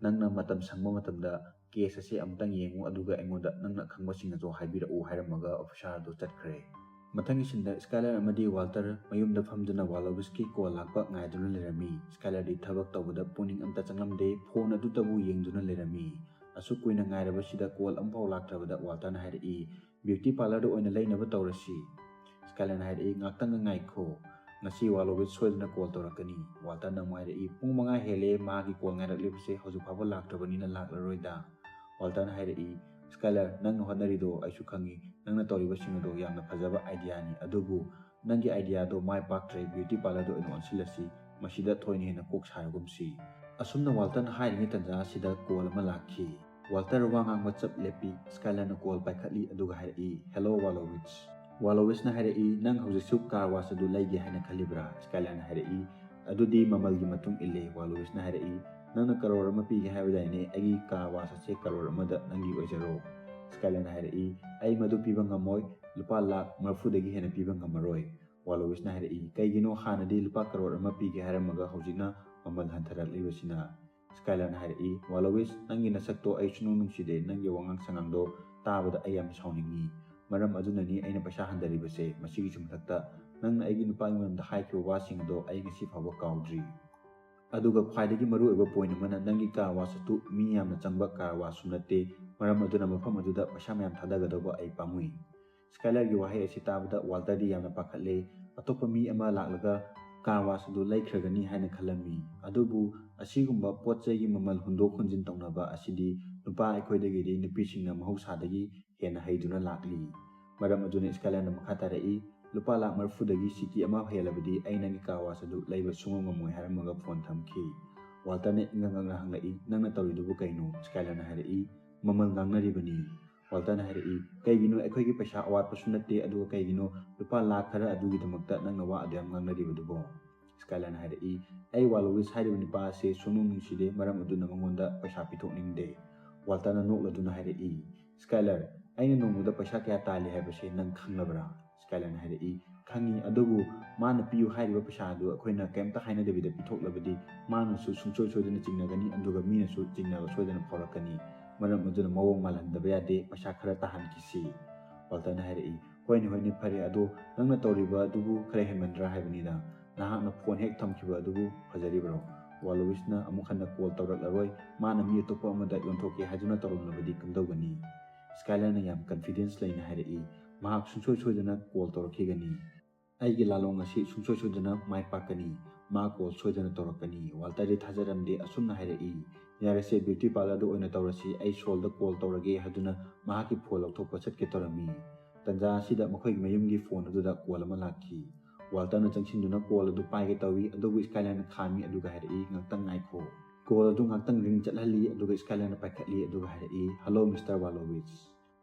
"ꯅꯪꯅ ꯃꯇꯝ ꯁꯪꯕ ꯃꯇꯝꯗ ꯀꯦꯁ ꯑꯁꯤ ꯑꯃꯨꯛꯇꯪ ꯌꯦꯡꯉꯨ, ꯑꯗꯨꯒ ꯑꯩꯉꯣꯟꯗ ꯅꯪꯅ ꯈꯪꯕꯁꯤꯡ ꯑꯗꯨ ꯍꯥꯏꯕꯤꯔꯛꯎ," ꯍꯥꯏꯔꯝꯃꯒ ꯑꯣꯐꯤꯁꯥꯔ ꯑꯗꯨ ꯆꯠꯈ꯭ꯔꯦ꯫ ꯃꯊꯪꯒꯤ ꯁꯤꯟꯗ ꯁ꯭ꯀꯥꯏꯂꯔ ꯑꯃꯗꯤ ꯋꯥꯜꯇꯔ ꯃꯌꯨꯝꯗ ꯐꯝꯗꯨꯅ ꯋꯥꯂꯣꯋꯤꯁꯀꯤ ꯀꯣꯜ ꯂꯥꯛꯄ ꯉꯥꯏꯗꯨꯅ ꯂꯩꯔꯝꯃꯤ꯫ ꯁ꯭ꯀꯥꯏꯂꯔꯗꯤ ꯊꯕꯛ ꯇꯧꯕꯗ ꯄꯨꯛꯅꯤꯡ ꯑꯝꯇ ꯆꯪꯂꯝꯗꯦ, ꯐꯣꯟ ꯑꯗꯨꯇꯕꯨ ꯌꯦꯡꯗꯨꯅ ꯂꯩꯔꯝꯃꯤ꯫ ꯑꯁꯨꯛ ꯀꯨꯏꯅ ꯉꯥꯏꯔꯕꯁꯤꯗ ꯀꯣꯜ ꯑꯃꯐꯥꯎ ꯂꯥꯛꯇ꯭ꯔꯕꯗ ꯋꯥꯜꯇꯔꯅ ꯍꯥꯏꯔꯛꯏ, "ꯕ꯭ꯌꯨꯇꯤ ꯄꯥꯔꯂꯔꯗ ꯑꯣꯏꯅ ꯂꯩꯅꯕ ꯇꯧꯔꯁꯤ꯫" ꯁ꯭ꯀꯥꯏꯂꯔꯅ ꯍꯥꯏꯔꯛꯏ, "ꯉꯥꯛꯇꯪꯒ ꯉꯥꯏꯈꯣ, ꯉꯁꯤ ꯋꯥꯂꯣꯋꯤꯁ ꯁꯣꯏꯗꯅ ꯀꯣꯜ ꯇꯧꯔꯛꯀꯅꯤ꯫" ꯋꯥꯜꯇꯔꯅ ꯑꯃꯨꯛ ꯍꯥꯏꯔꯛꯏ, "ꯄꯨꯡ ꯃꯉꯥ ꯍꯦꯜꯂꯦ, ꯃꯥꯒꯤ ꯀꯣꯜ ꯉꯥꯏꯔꯛꯂꯤꯕꯁꯦ ꯍꯧꯖꯤꯛ ꯐꯥꯎꯕ ꯂꯥꯛꯇ꯭ꯔꯕꯅꯤꯅ ꯂꯥꯛꯂꯔꯣꯏꯗ꯫" ꯋꯥꯜꯇꯔꯅ ꯍꯥꯏꯔꯛꯏ, "ꯁ꯭ꯀꯥꯏꯂꯔ, ꯅꯪꯅ ꯍꯣꯠꯅꯔꯤꯗꯣ ꯑꯩꯁꯨ ꯈꯪꯉꯤ, ꯅꯪꯅ ꯇꯧꯔꯤꯕꯁꯤꯡ ꯑꯗꯣ ꯌꯥꯝꯅ ꯐꯖꯕ ꯑꯥꯏꯗꯤꯌꯥꯅꯤ, ꯑꯗꯨꯕꯨ ꯅꯪꯒꯤ ꯑꯥꯏꯗꯤꯌꯥꯗꯣ ꯃꯥꯏ ꯄꯥꯛꯇ꯭ꯔꯦ, ꯕ꯭ꯌꯨꯇꯤ ꯄꯥꯔꯂꯔꯗ ꯑꯣꯏꯅ ꯑꯣꯟꯁꯤꯜꯂꯁꯤ, ꯃꯁꯤꯗ ꯊꯣꯏꯅ ꯍꯦꯟꯅ ꯀꯣꯛ ꯁꯥꯔꯒꯨꯝꯁꯤ꯫" ꯑꯁꯨꯝꯅ ꯋꯥꯜꯇꯔꯅ ꯍꯥꯏꯔꯤꯉꯩ ꯇꯟꯖꯥ ꯑꯁꯤꯗ ꯀꯣꯜ ꯑꯃ ꯂꯥꯛꯈꯤ꯫ ꯋꯥꯜꯇꯔ ꯋꯥ ꯉꯥꯡꯕ ꯆꯞ ꯂꯦꯞꯄꯤ꯫ ꯁ꯭ꯀꯥꯏꯂꯔꯅ ꯀꯣꯜ ꯄꯥꯏꯈꯠꯂꯤ, ꯑꯗꯨꯒ ꯍꯥꯏꯔꯛꯏ, "ꯍꯦꯜꯂꯣ, ꯋꯥꯂꯣꯋꯤꯁ꯫" ꯋꯥꯂꯣꯋꯤꯁꯅ ꯍꯥꯏꯔꯛꯏ, "ꯅꯪ ꯍꯧꯖꯤꯛꯁꯨ ꯀꯥꯔ ꯋꯥꯁ ꯑꯗꯨ ꯂꯩꯒꯦ ꯍꯥꯏꯅ ꯈꯜꯂꯤꯕ꯭ꯔꯥ?" ꯁ꯭ꯀꯥꯏꯂꯔꯅ ꯍꯥꯏꯔꯛꯏ, "ꯑꯗꯨꯗꯤ ꯃꯃꯜꯒꯤ ꯃꯇꯨꯡ ꯏꯜꯂꯦ꯫" ꯋꯥꯂꯣꯋꯤꯁꯅ ꯍꯥꯏꯔꯛꯏ, "ꯅꯪꯅ ꯀꯔꯣꯔ ꯑꯃ ꯄꯤꯒꯦ ꯍꯥꯏꯕꯗꯥꯏꯅꯦ? ꯑꯩꯒꯤ ꯀꯥꯔ ꯋꯥꯁ ꯑꯁꯦ ꯀꯔꯣꯔ ꯑꯃꯗ ꯅꯪꯒꯤ ꯑꯣꯏꯖꯔꯣ꯫" ꯁ꯭ꯀꯥꯏꯂꯔꯅ ꯍꯥꯏꯔꯛꯏ, "ꯑꯩ ꯃꯗꯨ ꯄꯤꯕ ꯉꯝꯃꯣꯏ, ꯂꯨꯄꯥ ꯂꯥꯈ ꯃꯔꯐꯨꯗꯒꯤ ꯍꯦꯟꯅ ꯄꯤꯕ ꯉꯝꯃꯔꯣꯏ꯫" ꯋꯥꯂꯣꯋꯤꯁꯅ ꯍꯥꯏꯔꯛꯏ, "ꯀꯩꯒꯤꯅꯣ? ꯍꯥꯟꯅꯗꯤ ꯂꯨꯄꯥ ꯀꯔꯣꯔ ꯑꯃ ꯄꯤꯒꯦ ꯍꯥꯏꯔꯝꯃꯒ ꯍꯧꯖꯤꯛꯅ ꯃꯃꯜ ꯍꯟꯊꯔꯛꯂꯤꯕꯁꯤꯅ?" ꯁ꯭ꯀꯥꯏꯂꯔꯅ ꯍꯥꯏꯔꯛꯏ, "ꯋꯥꯂꯣꯋꯤꯁ, ꯅꯪꯒꯤ ꯅꯁꯛꯇꯣ ꯑꯩ ꯁꯨꯡꯅꯨꯡ ꯅꯨꯡꯁꯤꯗꯦ, ꯅꯪꯒꯤ ꯋꯥꯉꯥꯡ ꯁꯉꯥꯡꯗꯣ ꯇꯥꯕꯗ ꯑꯩ ꯌꯥꯝ ꯁꯥꯎꯅꯤꯡꯉꯤ꯫ ꯃꯔꯝ ꯑꯗꯨꯅꯅꯤ ꯑꯩꯅ ꯄꯩꯁꯥ ꯍꯟꯊꯔꯤꯕꯁꯦ꯫ ꯃꯁꯤꯒꯤꯁꯨ ꯃꯊꯛꯇ ꯅꯪꯅ ꯑꯩꯒꯤ ꯅꯨꯄꯥꯒꯤ ꯃꯔꯝꯗ ꯍꯥꯏꯈꯤꯕ ꯋꯥꯁꯤꯡ ꯑꯗꯣ ꯑꯩ ꯉꯁꯤ ꯐꯥꯎꯕ ꯀꯥꯎꯗ꯭ꯔꯤ꯫ ꯑꯗꯨꯒ ꯈ꯭ꯋꯥꯏꯗꯒꯤ ꯃꯔꯨꯑꯣꯏꯕ ꯄꯣꯏꯟ ꯑꯃꯅ, ꯅꯪꯒꯤ ꯀꯥꯔ ꯋꯥꯁ ꯑꯗꯨ ꯃꯤ ꯌꯥꯝꯅ ꯆꯪꯕ ꯀꯥꯔ ꯋꯥꯁꯁꯨ ꯅꯠꯇꯦ, ꯃꯔꯝ ꯑꯗꯨꯅ ꯃꯐꯝ ꯑꯗꯨꯗ ꯄꯩꯁꯥ ꯃꯌꯥꯝ ꯊꯥꯗꯒꯗꯧꯕ ꯑꯩ ꯄꯥꯝꯃꯨꯏ꯫" ꯁ꯭ꯀꯥꯏꯂꯔꯒꯤ ꯋꯥꯍꯩ ꯑꯁꯤ ꯇꯥꯕꯗ ꯋꯥꯜꯇꯔꯗꯤ ꯌꯥꯝꯅ ꯄꯥꯈꯠꯂꯦ꯫ ꯑꯇꯣꯞꯄ ꯃꯤ ꯑꯃ ꯂꯥꯛꯂꯒ car wash ꯑꯗꯨ ꯂꯩꯈ꯭ꯔꯒꯅꯤ ꯍꯥꯏꯅ ꯈꯜꯂꯝꯃꯤ꯫ ꯑꯗꯨꯕꯨ ꯑꯁꯤꯒꯨꯝꯕ ꯄꯣꯠ ꯆꯩꯒꯤ ꯃꯃꯜ ꯍꯨꯟꯗꯣꯛ ꯍꯨꯟꯖꯤꯟ ꯇꯧꯅꯕ ꯑꯁꯤꯗꯤ ꯅꯨꯄꯥ ꯑꯩꯈꯣꯏꯗꯒꯤꯗꯤ ꯅꯨꯄꯤꯁꯤꯡꯅ ꯃꯍꯧꯁꯥꯗꯒꯤ ꯍꯦꯟꯅ ꯍꯩꯗꯨꯅ ꯂꯥꯛꯂꯤ꯫ ꯃꯔꯝ ꯑꯗꯨꯅ ꯁ꯭ꯀꯥꯏꯂꯔꯅ ꯃꯈꯥ ꯇꯥꯔꯛꯏ, "ꯂꯨꯄꯥ ꯂꯥꯛ ꯃꯔꯤꯐꯨꯗꯒꯤ ꯁꯤꯀꯤ ꯑꯃ ꯍꯦꯜꯂꯕꯗꯤ ꯑꯩ ꯅꯪꯒꯤ car wash ꯑꯗꯨ ꯂꯩꯕ ꯁꯨꯡꯉꯝ ꯉꯝꯃꯣꯏ" ꯍꯥꯏꯔꯝꯃꯒ ꯐꯣꯟ ꯊꯝꯈꯤ꯫ ꯋꯥꯜꯇꯔꯅ ꯏꯪꯉꯪ ꯉꯪꯅ ꯍꯪꯂꯛꯏ, "ꯅꯪꯅ ꯇꯧꯔꯤꯗꯨꯕꯨ ꯀꯩꯅꯣ?" ꯁ꯭ꯀꯥꯏꯂꯔꯅ ꯍꯥꯏꯔꯛꯏ, "ꯃꯃꯜ ꯉꯥꯡꯅꯔꯤꯕꯅꯤ"꯫ ꯋꯥꯜꯇꯔꯅ ꯍꯥꯏꯔꯛꯏ, "ꯀꯩꯒꯤꯅꯣ? ꯑꯩꯈꯣꯏꯒꯤ ꯄꯩꯁꯥ ꯑꯋꯥꯠꯄꯁꯨ ꯅꯠꯇꯦ, ꯑꯗꯨꯒ ꯀꯩꯒꯤꯅꯣ ꯂꯨꯄꯥ ꯂꯥꯛ ꯈꯔ ꯑꯗꯨꯒꯤꯗꯃꯛꯇ ꯅꯪꯅ ꯋꯥ ꯑꯗꯨ ꯌꯥꯝ ꯉꯥꯡꯅꯔꯤꯕꯗꯨꯕꯣ?" ꯁ꯭ꯀꯥꯏꯂꯔꯅ ꯍꯥꯏꯔꯛꯏ, "ꯑꯩ ꯋꯥꯂꯣꯋꯤꯁ ꯍꯥꯏꯔꯤꯕ ꯅꯨꯄꯥ ꯑꯁꯤ ꯁꯨꯡꯅꯨꯡ ꯅꯨꯡꯁꯤꯗꯦ, ꯃꯔꯝ ꯑꯗꯨꯅ ꯃꯉꯣꯟꯗ ꯄꯩꯁꯥ ꯄꯤꯊꯣꯛꯅꯤꯡꯗꯦ"꯫ ꯋꯥꯜꯇꯔꯅ ꯅꯣꯛꯂꯗꯨꯅ ꯍꯥꯏꯔꯛꯏ, "ꯁ꯭ꯀꯥꯏꯂꯔ, ꯑꯩꯅ ꯅꯣꯡꯃꯗ ꯄꯩꯁꯥ ꯀꯌꯥ ꯇꯥꯜꯂꯤ ꯍꯥꯏꯕꯁꯤ ꯅꯪ ꯈꯪꯂꯕ꯭ꯔꯥ?" ꯁ꯭ꯀꯥꯏꯂꯔꯅ ꯍꯥꯏꯔꯛꯏ, "ꯈꯪꯉꯤ, ꯑꯗꯨꯕꯨ ꯃꯥꯅ ꯄꯤꯌꯨ ꯍꯥꯏꯔꯤꯕ ꯄꯩꯁꯥ ꯑꯗꯨ ꯑꯩꯈꯣꯏꯅ ꯀꯩꯝꯇ ꯍꯥꯏꯅꯗꯕꯤꯗ ꯄꯤꯊꯣꯛꯂꯕꯗꯤ ꯃꯥꯅꯁꯨ ꯁꯨꯡꯁꯣꯏ ꯁꯣꯏꯗꯅ ꯆꯤꯡꯅꯒꯅꯤ, ꯑꯗꯨꯒ ꯃꯤꯅꯁꯨ ꯆꯤꯡꯅꯕ ꯁꯣꯏꯗꯅ ꯐꯥꯎꯔꯛꯀꯅꯤ꯫ ꯃꯔꯝ ꯑꯗꯨꯅ ꯃꯑꯣꯡ ꯃꯥꯜꯍꯟꯗꯕ ꯌꯥꯗꯦ, ꯄꯩꯁꯥ ꯈꯔ ꯇꯥꯍꯟꯈꯤꯁꯤ"꯫ ꯋꯥꯜꯇꯔꯅ ꯍꯥꯏꯔꯛꯏ, "ꯍꯣꯏꯅꯦ, ꯍꯣꯏꯅꯦ, ꯐꯔꯦ, ꯑꯗꯣ ꯅꯪꯅ ꯇꯧꯔꯤꯕ ꯑꯗꯨꯕꯨ ꯈꯔ ꯍꯦꯟꯃꯟꯗ꯭ꯔꯥ ꯍꯥꯏꯕꯅꯤꯗ꯫ ꯅꯍꯥꯛꯅ ꯐꯣꯟ ꯍꯦꯛ ꯊꯝꯈꯤꯕ ꯑꯗꯨꯕꯨ ꯐꯖꯔꯤꯕ꯭ꯔꯣ? ꯋꯥꯂꯣꯋꯤꯁꯅ ꯑꯃꯨꯛ ꯍꯟꯅ ꯀꯣꯜ ꯇꯧꯔꯛꯂꯔꯣꯏ, ꯃꯥꯅ ꯃꯤ ꯑꯇꯣꯞꯄ ꯑꯃꯗ ꯌꯣꯟꯊꯣꯛꯀꯦ ꯍꯥꯏꯗꯨꯅ ꯇꯧꯔꯝꯂꯕꯗꯤ ꯀꯝꯗꯧꯒꯅꯤ?" ꯁ꯭ꯀꯥꯏꯂꯔꯅ ꯌꯥꯝ ꯀꯟꯐꯤꯗꯦꯟꯁ ꯂꯩꯅ ꯍꯥꯏꯔꯛꯏ, "ꯃꯍꯥꯛ ꯁꯨꯡꯁꯣꯏ ꯁꯣꯏꯗꯅ ꯀꯣꯜ ꯇꯧꯔꯛꯈꯤꯒꯅꯤ꯫ ꯑꯩꯒꯤ ꯂꯥꯂꯣꯡ ꯑꯁꯤ ꯁꯨꯡꯁꯣꯏ ꯁꯣꯏꯗꯅ ꯃꯥꯏ ꯄꯥꯛꯀꯅꯤ꯫ ꯃꯥ ꯀꯣꯜ ꯁꯣꯏꯗꯅ ꯇꯧꯔꯛꯀꯅꯤ"꯫ ꯋꯥꯜꯇꯔꯗꯤ ꯊꯥꯖꯔꯝꯗꯦ, ꯑꯁꯨꯝꯅ ꯍꯥꯏꯔꯛꯏ, "ꯌꯥꯔꯦꯁꯦ, ꯕ꯭ꯌꯨꯇꯤ ꯄꯥꯔꯂꯔꯗ ꯑꯣꯏꯅ ꯇꯧꯔꯁꯤ, ꯑꯩ ꯁꯣꯜꯗ ꯀꯣꯜ ꯇꯧꯔꯒꯦ" ꯍꯥꯏꯗꯨꯅ ꯃꯍꯥꯛꯀꯤ ꯐꯣꯟ ꯂꯧꯊꯣꯛꯄ ꯆꯠꯀꯦ ꯇꯧꯔꯝꯃꯤ꯫ ꯇꯟꯖꯥ ꯑꯁꯤꯗ ꯃꯈꯣꯏꯒꯤ ꯃꯌꯨꯝꯒꯤ ꯐꯣꯟ ꯑꯗꯨꯗ ꯀꯣꯜ ꯑꯃ ꯂꯥꯛꯈꯤ꯫ ꯋꯥꯜꯇꯔꯅ ꯆꯪꯁꯤꯟꯗꯨꯅ ꯀꯣꯜ ꯑꯗꯨ ꯄꯥꯏꯒꯦ ꯇꯧꯏ, ꯑꯗꯨꯕꯨ ꯁ꯭ꯀꯥꯏꯂꯔꯅ ꯈꯥꯝꯃꯤ, ꯑꯗꯨꯒ ꯍꯥꯏꯔꯛꯏ, "ꯉꯥꯛꯇꯪ ꯉꯥꯏꯈꯣ"꯫ ꯀꯣꯜ ꯑꯗꯨ ꯉꯥꯛꯇꯪ ꯔꯤꯡ ꯆꯠꯍꯜꯂꯤ, ꯑꯗꯨꯒ ꯁ꯭ꯀꯥꯏꯂꯔꯅ ꯄꯥꯏꯈꯠꯂꯤ, ꯑꯗꯨꯒ ꯍꯥꯏꯔꯛꯏ, "ꯍꯜꯂꯣ, ꯃꯤꯁꯇꯔ ꯋꯥꯂꯣꯋꯤꯁ"꯫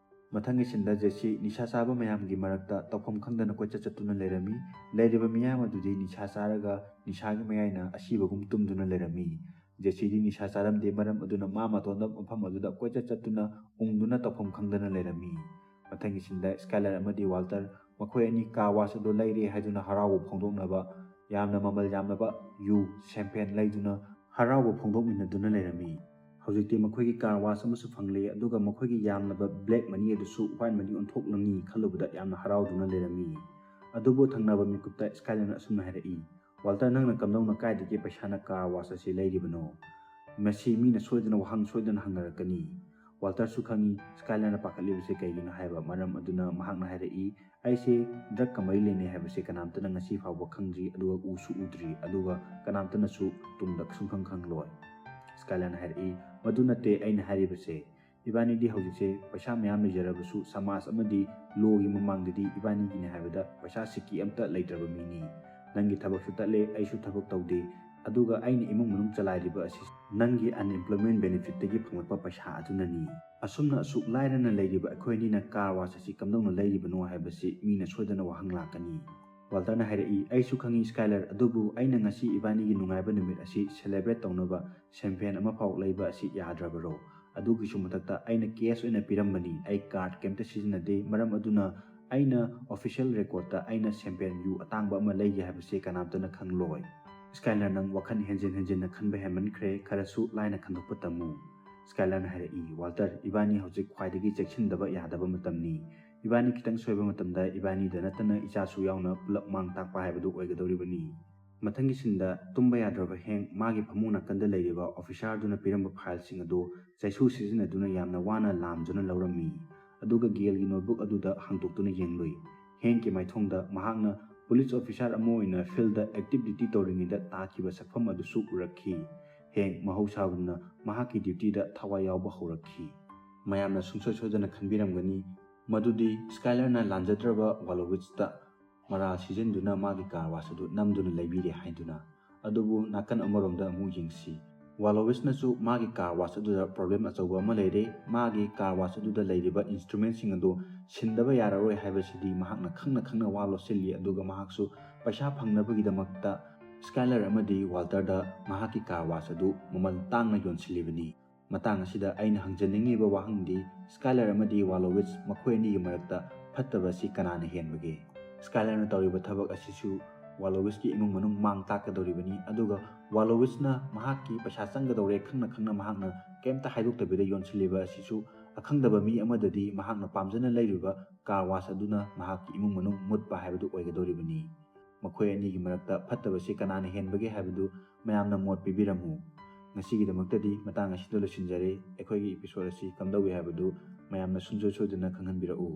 ꯃꯊꯪꯒꯤ ꯁꯤꯟꯗ ꯖꯦꯁꯤ ꯅꯤꯁꯥ ꯆꯥꯕ ꯃꯌꯥꯝꯒꯤ ꯃꯔꯛꯇ ꯇꯧꯐꯝ ꯈꯪꯗꯅ ꯀꯣꯏꯆꯠ ꯆꯠꯇꯨꯅ ꯂꯩꯔꯝꯃꯤ꯫ ꯂꯩꯔꯤꯕ ꯃꯤꯌꯥꯝ ꯑꯗꯨꯗꯤ ꯅꯤꯁꯥ ꯆꯥꯔꯒ ꯅꯤꯁꯥꯒꯤ ꯃꯌꯥꯏꯅ ꯑꯁꯤꯕꯒꯨꯝ ꯇꯨꯝꯗꯨꯅ ꯂꯩꯔꯝꯃꯤ꯫ ꯖꯦꯁꯤꯗꯤ ꯅꯤꯁꯥ ꯆꯥꯔꯝꯗꯦ, ꯃꯔꯝ ꯑꯗꯨꯅ ꯃꯥ ꯃꯇꯣꯟꯗ ꯃꯐꯝ ꯑꯗꯨꯗ ꯀꯣꯏꯆꯠ ꯆꯠꯇꯨꯅ ꯎꯪꯗꯨꯅ ꯇꯧꯐꯝ ꯈꯪꯗꯅ ꯂꯩꯔꯝꯃꯤ꯫ ꯃꯊꯪꯒꯤ ꯁꯤꯟꯗ ꯁ꯭ꯀꯥꯏꯂꯔ ꯑꯃꯗꯤ ꯋꯥꯜꯇꯔ ꯃꯈꯣꯏ ꯑꯅꯤ ꯀꯥꯔ ꯋꯥꯁ ꯑꯗꯨ ꯂꯩꯔꯦ ꯍꯥꯏꯗꯨꯅ ꯍꯔꯥꯎꯕ ꯐꯣꯡꯗꯣꯛꯅꯕ ꯌꯥꯝꯅ ꯃꯃꯜ ꯌꯥꯝꯂꯕ ꯌꯨ, ꯁꯦꯝꯄꯦꯟ ꯂꯩꯗꯨꯅ ꯍꯔꯥꯎꯕ ꯐꯣꯡꯗꯣꯛꯃꯤꯟꯅꯗꯨꯅ ꯂꯩꯔꯝꯃꯤ꯫ ꯍꯧꯖꯤꯛꯇꯤ ꯃꯈꯣꯏꯒꯤ ꯀꯥꯔ ꯋꯥꯁ ꯑꯃꯁꯨ ꯐꯪꯂꯦ, ꯑꯗꯨꯒ ꯃꯈꯣꯏꯒꯤ ꯌꯥꯝꯂꯕ ꯕ꯭ꯂꯦꯛ ꯃꯅꯤ ꯑꯗꯨꯁꯨ ꯋꯥꯏꯠ ꯃꯅꯤ ꯑꯣꯟꯊꯣꯛꯂꯅꯤ ꯈꯜꯂꯨꯕꯗ ꯌꯥꯝꯅ ꯍꯔꯥꯎꯗꯨꯅ ꯂꯩꯔꯝꯃꯤ꯫ ꯑꯗꯨꯕꯨ ꯊꯪꯅꯕ ꯃꯤꯀꯨꯞꯇ ꯁ꯭ꯀꯥꯏꯂꯔꯅ ꯑꯁꯨꯝꯅ ꯍꯥꯏꯔꯛꯏ, "ꯋꯥꯜꯇꯔ, ꯅꯪꯅ ꯀꯝꯗꯧꯅ ꯀꯥꯏꯗꯒꯤ ꯄꯩꯁꯥꯅ ꯀꯥꯔ ꯋꯥꯁ ꯑꯁꯤ ꯂꯩꯔꯤꯕꯅꯣ? ꯃꯁꯤ ꯃꯤꯅ ꯁꯣꯏꯗꯅ ꯋꯥꯍꯪ ꯁꯣꯏꯗꯅ ꯍꯪꯅꯔꯛꯀꯅꯤ"꯫ ꯋꯥꯜꯇꯔꯁꯨ ꯈꯪꯏ ꯁ꯭ꯀꯥꯏꯂꯔꯅ ꯄꯥꯈꯠꯂꯤꯕꯁꯦ ꯀꯩꯒꯤꯅꯣ ꯍꯥꯏꯕ ꯃꯔꯝ ꯑꯗꯨꯅ ꯃꯍꯥꯛꯅ ꯍꯥꯏꯔꯛꯏ, "ꯑꯩꯁꯦ ꯗ꯭ꯔꯒꯀ ꯃꯔꯤ ꯂꯩꯅꯩ ꯍꯥꯏꯕꯁꯦ ꯀꯅꯥꯝꯇꯅ ꯉꯁꯤ ꯐꯥꯎꯕ ꯈꯪꯗ꯭ꯔꯤ, ꯑꯗꯨꯒ ꯎꯁꯨ ꯎꯗ꯭ꯔꯤ, ꯑꯗꯨꯒ ꯀꯅꯥꯝꯇꯅꯁꯨ ꯇꯨꯡꯗ ꯁꯨꯡꯈꯪ ꯈꯪꯂꯣꯏ꯫" ꯁ꯭ꯀꯥꯏꯂꯔꯅ ꯍꯥꯏꯔꯛꯏ, "ꯃꯗꯨ ꯅꯠꯇꯦ ꯑꯩꯅ ꯍꯥꯏꯔꯤꯕꯁꯦ꯫ ꯏꯕꯥꯅꯤꯗꯤ ꯍꯧꯖꯤꯛꯁꯦ ꯄꯩꯁꯥ ꯃꯌꯥꯝ ꯂꯩꯖꯔꯕꯁꯨ ꯁꯃꯥꯖ ꯑꯃꯗꯤ ꯂꯣꯒꯤ ꯃꯃꯥꯡꯗꯗꯤ ꯏꯕꯥꯅꯤꯒꯤꯅꯦ ꯍꯥꯏꯕꯗ ꯄꯩꯁꯥ ꯁꯤꯀꯤ ꯑꯝꯇ ꯂꯩꯇ꯭ꯔꯕ ꯃꯤꯅꯤ꯫ ꯅꯪꯒꯤ ꯊꯕꯛꯁꯨ ꯇꯠꯂꯦ, ꯑꯩꯁꯨ ꯊꯕꯛ ꯇꯧꯗꯦ, ꯑꯗꯨꯒ ꯑꯩꯅ ꯏꯃꯨꯡ ꯃꯅꯨꯡ ꯆꯂꯥꯏꯔꯤꯕ ꯑꯁꯤ ꯅꯪꯒꯤ unemployment benefitꯇꯒꯤ ꯐꯪꯂꯛꯄ ꯄꯩꯁꯥ ꯑꯗꯨꯅꯅꯤ꯫ ꯑꯁꯨꯝꯅ ꯑꯁꯨꯛ ꯂꯥꯏꯔꯅ ꯂꯩꯔꯤꯕ ꯑꯩꯈꯣꯏ ꯑꯅꯤꯅ car wash ꯑꯁꯤ ꯀꯝꯗꯧꯅ ꯂꯩꯔꯤꯕꯅꯣ ꯍꯥꯏꯕꯁꯤ ꯃꯤꯅ ꯁꯣꯏꯗꯅ ꯋꯥꯍꯪ ꯂꯥꯛꯀꯅꯤ꯫" ꯋꯥꯜꯇꯔꯅ ꯍꯥꯏꯔꯛꯏ, "ꯑꯩꯁꯨ ꯈꯪꯏ ꯁ꯭ꯀꯥꯏꯂꯔ, ꯑꯗꯨꯕꯨ ꯑꯩꯅ ꯉꯁꯤ ꯏꯕꯥꯅꯤꯒꯤ ꯅꯨꯡꯉꯥꯏꯕ ꯅꯨꯃꯤꯠ ꯑꯁꯤ celebrate ꯇꯧꯅꯕ champagne ꯑꯃꯐꯥꯎ ꯂꯩꯕ ꯑꯁꯤ ꯌꯥꯗ꯭ꯔꯕꯔꯣ? ꯑꯗꯨꯒꯤꯁꯨ ꯃꯊꯛꯇ ꯑꯩꯅ cash ꯑꯣꯏꯅ ꯄꯤꯔꯝꯕꯅꯤ, ꯑꯩ card ꯀꯩꯝꯇ ꯁꯤꯖꯤꯟꯅꯗꯦ, ꯃꯔꯝ ꯑꯗꯨꯅ ꯑꯩꯅ official recordꯇ ꯑꯩꯅ champagne ꯌꯨ ꯑꯇꯥꯡꯕ ꯑꯃ ꯂꯩꯒꯦ ꯍꯥꯏꯕꯁꯦ ꯀꯅꯥꯝꯇꯅ ꯈꯪꯂꯣꯏ꯫ ꯁ꯭ꯀꯥꯏꯂꯔ, ꯅꯪ ꯋꯥꯈꯜ ꯍꯦꯟꯖꯤꯟ ꯍꯦꯟꯖꯤꯟꯅ ꯈꯟꯕ ꯍꯦꯟꯃꯟꯈ꯭ꯔꯦ, ꯈꯔꯁꯨ ꯂꯥꯏꯅ ꯈꯟꯗꯣꯛꯄ ꯇꯝꯃꯨ꯫" ꯁ꯭ꯀꯥꯏꯂꯔꯅ ꯍꯥꯏꯔꯛꯏ, "ꯋꯥꯜꯇꯔ, ꯏꯕꯥꯅꯤ ꯍꯧꯖꯤꯛ ꯈ꯭ꯋꯥꯏꯗꯒꯤ ꯆꯦꯛꯁꯤꯟꯗꯕ ꯌꯥꯗꯕ ꯃꯇꯝꯅꯤ꯫ ꯏꯕꯥꯅꯤ ꯈꯤꯇꯪ ꯁꯣꯏꯕ ꯃꯇꯝꯗ ꯏꯕꯥꯅꯤꯗ ꯅꯠꯇꯅ ꯏꯆꯥꯁꯨ ꯌꯥꯎꯅ ꯄꯨꯂꯞ ꯃꯥꯡ ꯇꯥꯛꯄ ꯍꯥꯏꯕꯗꯨ ꯑꯣꯏꯒꯗꯧꯔꯤꯕꯅꯤ꯫" ꯃꯊꯪꯒꯤ sceneꯗ ꯇꯨꯝꯕ ꯌꯥꯗ꯭ꯔꯕ ꯍꯦꯡ ꯃꯥꯒꯤ ꯐꯃꯨꯡ ꯅꯥꯀꯟꯗ ꯂꯩꯔꯤꯕ officerꯗꯨꯅ ꯄꯤꯔꯝꯕ fileꯁꯤꯡ ꯑꯗꯨ ꯆꯩꯁꯨ ꯁꯤꯖꯤꯟꯅꯗꯨꯅ ꯌꯥꯝꯅ ꯋꯥꯅ ꯂꯥꯝꯗꯨꯅ ꯂꯧꯔꯝꯃꯤ꯫ ꯑꯗꯨꯒ ꯒꯦꯜꯒꯤ notebook ꯑꯗꯨꯗ ꯍꯥꯡꯗꯣꯛꯇꯨꯅ ꯌꯦꯡꯂꯨꯏ꯫ ꯍꯦꯡꯀꯤ ꯃꯥꯏꯊꯣꯡꯗ ꯃꯍꯥꯛꯅ police officer ꯑꯃ ꯑꯣꯏꯅ fieldꯗ active duty ꯇꯧꯔꯤꯉꯩꯗ ꯇꯥꯈꯤꯕ ꯁꯛꯐꯝ ꯑꯗꯨꯁꯨ ꯎꯔꯛꯈꯤ꯫ ꯍꯦꯡ ꯃꯍꯧꯁꯥꯒꯨꯝꯅ ꯃꯍꯥꯛꯀꯤ dutyꯗ ꯊꯋꯥꯏ ꯌꯥꯎꯕ ꯍꯧꯔꯛꯈꯤ꯫ ꯃꯌꯥꯝꯅ ꯁꯨꯡꯁꯣꯏ ꯁꯣꯏꯗꯅ ꯈꯟꯕꯤꯔꯝꯒꯅꯤ ꯃꯗꯨꯗꯤ ꯁ꯭ꯀꯥꯏꯂꯔꯅ ꯂꯥꯟꯖꯗ꯭ꯔꯕ ꯋꯥꯂꯣꯋꯤꯠꯁꯇ ꯃꯔꯥꯜ ꯁꯤꯖꯤꯟꯗꯨꯅ ꯃꯥꯒꯤ car wash ꯑꯗꯨ ꯅꯝꯗꯨꯅ ꯂꯩꯕꯤꯔꯦ ꯍꯥꯏꯗꯨꯅ꯫ ꯑꯗꯨꯕꯨ ꯅꯥꯀꯟ ꯑꯃꯔꯣꯝꯗ ꯑꯃꯨꯛ ꯌꯦꯡꯁꯤ꯫ ꯋꯥꯂꯣꯋꯤꯁꯅꯁꯨ ꯃꯥꯒꯤ car wash ꯑꯗꯨꯗ problem ꯑꯆꯧꯕ ꯑꯃ ꯂꯩꯔꯦ꯫ ꯃꯥꯒꯤ car wash ꯑꯗꯨꯗ ꯂꯩꯔꯤꯕ instrumentꯁꯤꯡ ꯑꯗꯨ ꯁꯤꯟꯗꯕ ꯌꯥꯔꯔꯣꯏ ꯍꯥꯏꯕꯁꯤꯗꯤ ꯃꯍꯥꯛꯅ ꯈꯪꯅ ꯈꯪꯅ ꯋꯥ ꯂꯣꯠꯁꯤꯜꯂꯤ, ꯑꯗꯨꯒ ꯃꯍꯥꯛꯁꯨ ꯄꯩꯁꯥ ꯐꯪꯅꯕꯒꯤꯗꯃꯛꯇ ꯁ꯭ꯀꯥꯏꯂꯔ ꯑꯃꯗꯤ ꯋꯥꯜꯇꯔꯗ ꯃꯍꯥꯛꯀꯤ car wash ꯑꯗꯨ ꯃꯃꯜ ꯇꯥꯡꯅ ꯌꯣꯟꯁꯤꯜꯂꯤꯕꯅꯤ꯫ ꯃꯇꯥꯡ ꯑꯁꯤꯗ ꯑꯩꯅ ꯍꯪꯖꯅꯤꯡꯂꯤꯕ ꯋꯥꯍꯪꯗꯤ, ꯁ꯭ꯀꯥꯏꯂꯔ ꯑꯃꯗꯤ ꯋꯥꯂꯣꯋꯤꯁ ꯃꯈꯣꯏ ꯑꯅꯤꯒꯤ ꯃꯔꯛꯇ ꯐꯠꯇꯕ ꯑꯁꯤ ꯀꯅꯥꯅ ꯍꯦꯟꯕꯒꯦ? ꯁ꯭ꯀꯥꯏꯂꯔꯅ ꯇꯧꯔꯤꯕ ꯊꯕꯛ ꯑꯁꯤꯁꯨ ꯋꯥꯂꯣꯋꯤꯁꯀꯤ ꯏꯃꯨꯡ ꯃꯅꯨꯡ ꯃꯥꯡ ꯇꯥꯛꯀꯗꯧꯔꯤꯕꯅꯤ, ꯑꯗꯨꯒ ꯋꯥꯂꯣꯋꯤꯁꯅ ꯃꯍꯥꯛꯀꯤ ꯄꯩꯁꯥ ꯆꯪꯒꯗꯧꯔꯦ ꯈꯪꯅ ꯈꯪꯅ ꯃꯍꯥꯛꯅ ꯀꯩꯝꯇ ꯍꯥꯏꯗꯣꯛꯇꯕꯤꯗ ꯌꯣꯟꯁꯤꯜꯂꯤꯕ ꯑꯁꯤꯁꯨ ꯑꯈꯪꯗꯕ ꯃꯤ ꯑꯃꯗꯗꯤ ꯃꯍꯥꯛꯅ ꯄꯥꯝꯖꯅ ꯂꯩꯔꯤꯕ car wash ꯑꯗꯨꯅ ꯃꯍꯥꯛꯀꯤ ꯏꯃꯨꯡ ꯃꯅꯨꯡ ꯃꯨꯠꯄ ꯍꯥꯏꯕꯗꯨ ꯑꯣꯏꯒꯗꯧꯔꯤꯕꯅꯤ꯫ ꯃꯈꯣꯏ ꯑꯅꯤꯒꯤ ꯃꯔꯛꯇ ꯐꯠꯇꯕꯁꯤ ꯀꯅꯥꯅ ꯍꯦꯟꯕꯒꯦ ꯍꯥꯏꯕꯗꯨ ꯃꯌꯥꯝꯅ ꯃꯣꯠ ꯄꯤꯕꯤꯔꯝꯃꯨ꯫ ꯉꯁꯤꯒꯤꯗꯃꯛꯇꯗꯤ ꯃꯇꯥꯡ ꯑꯁꯤꯗ ꯂꯣꯏꯁꯤꯟꯖꯔꯦ꯫ ꯑꯩꯈꯣꯏꯒꯤ episode ꯑꯁꯤ ꯀꯝꯗꯧꯏ ꯍꯥꯏꯕꯗꯨ ꯃꯌꯥꯝꯅ ꯁꯨꯡꯁꯣꯏ ꯁꯣꯏꯗꯅ ꯈꯪꯍꯟꯕꯤꯔꯛꯎ꯫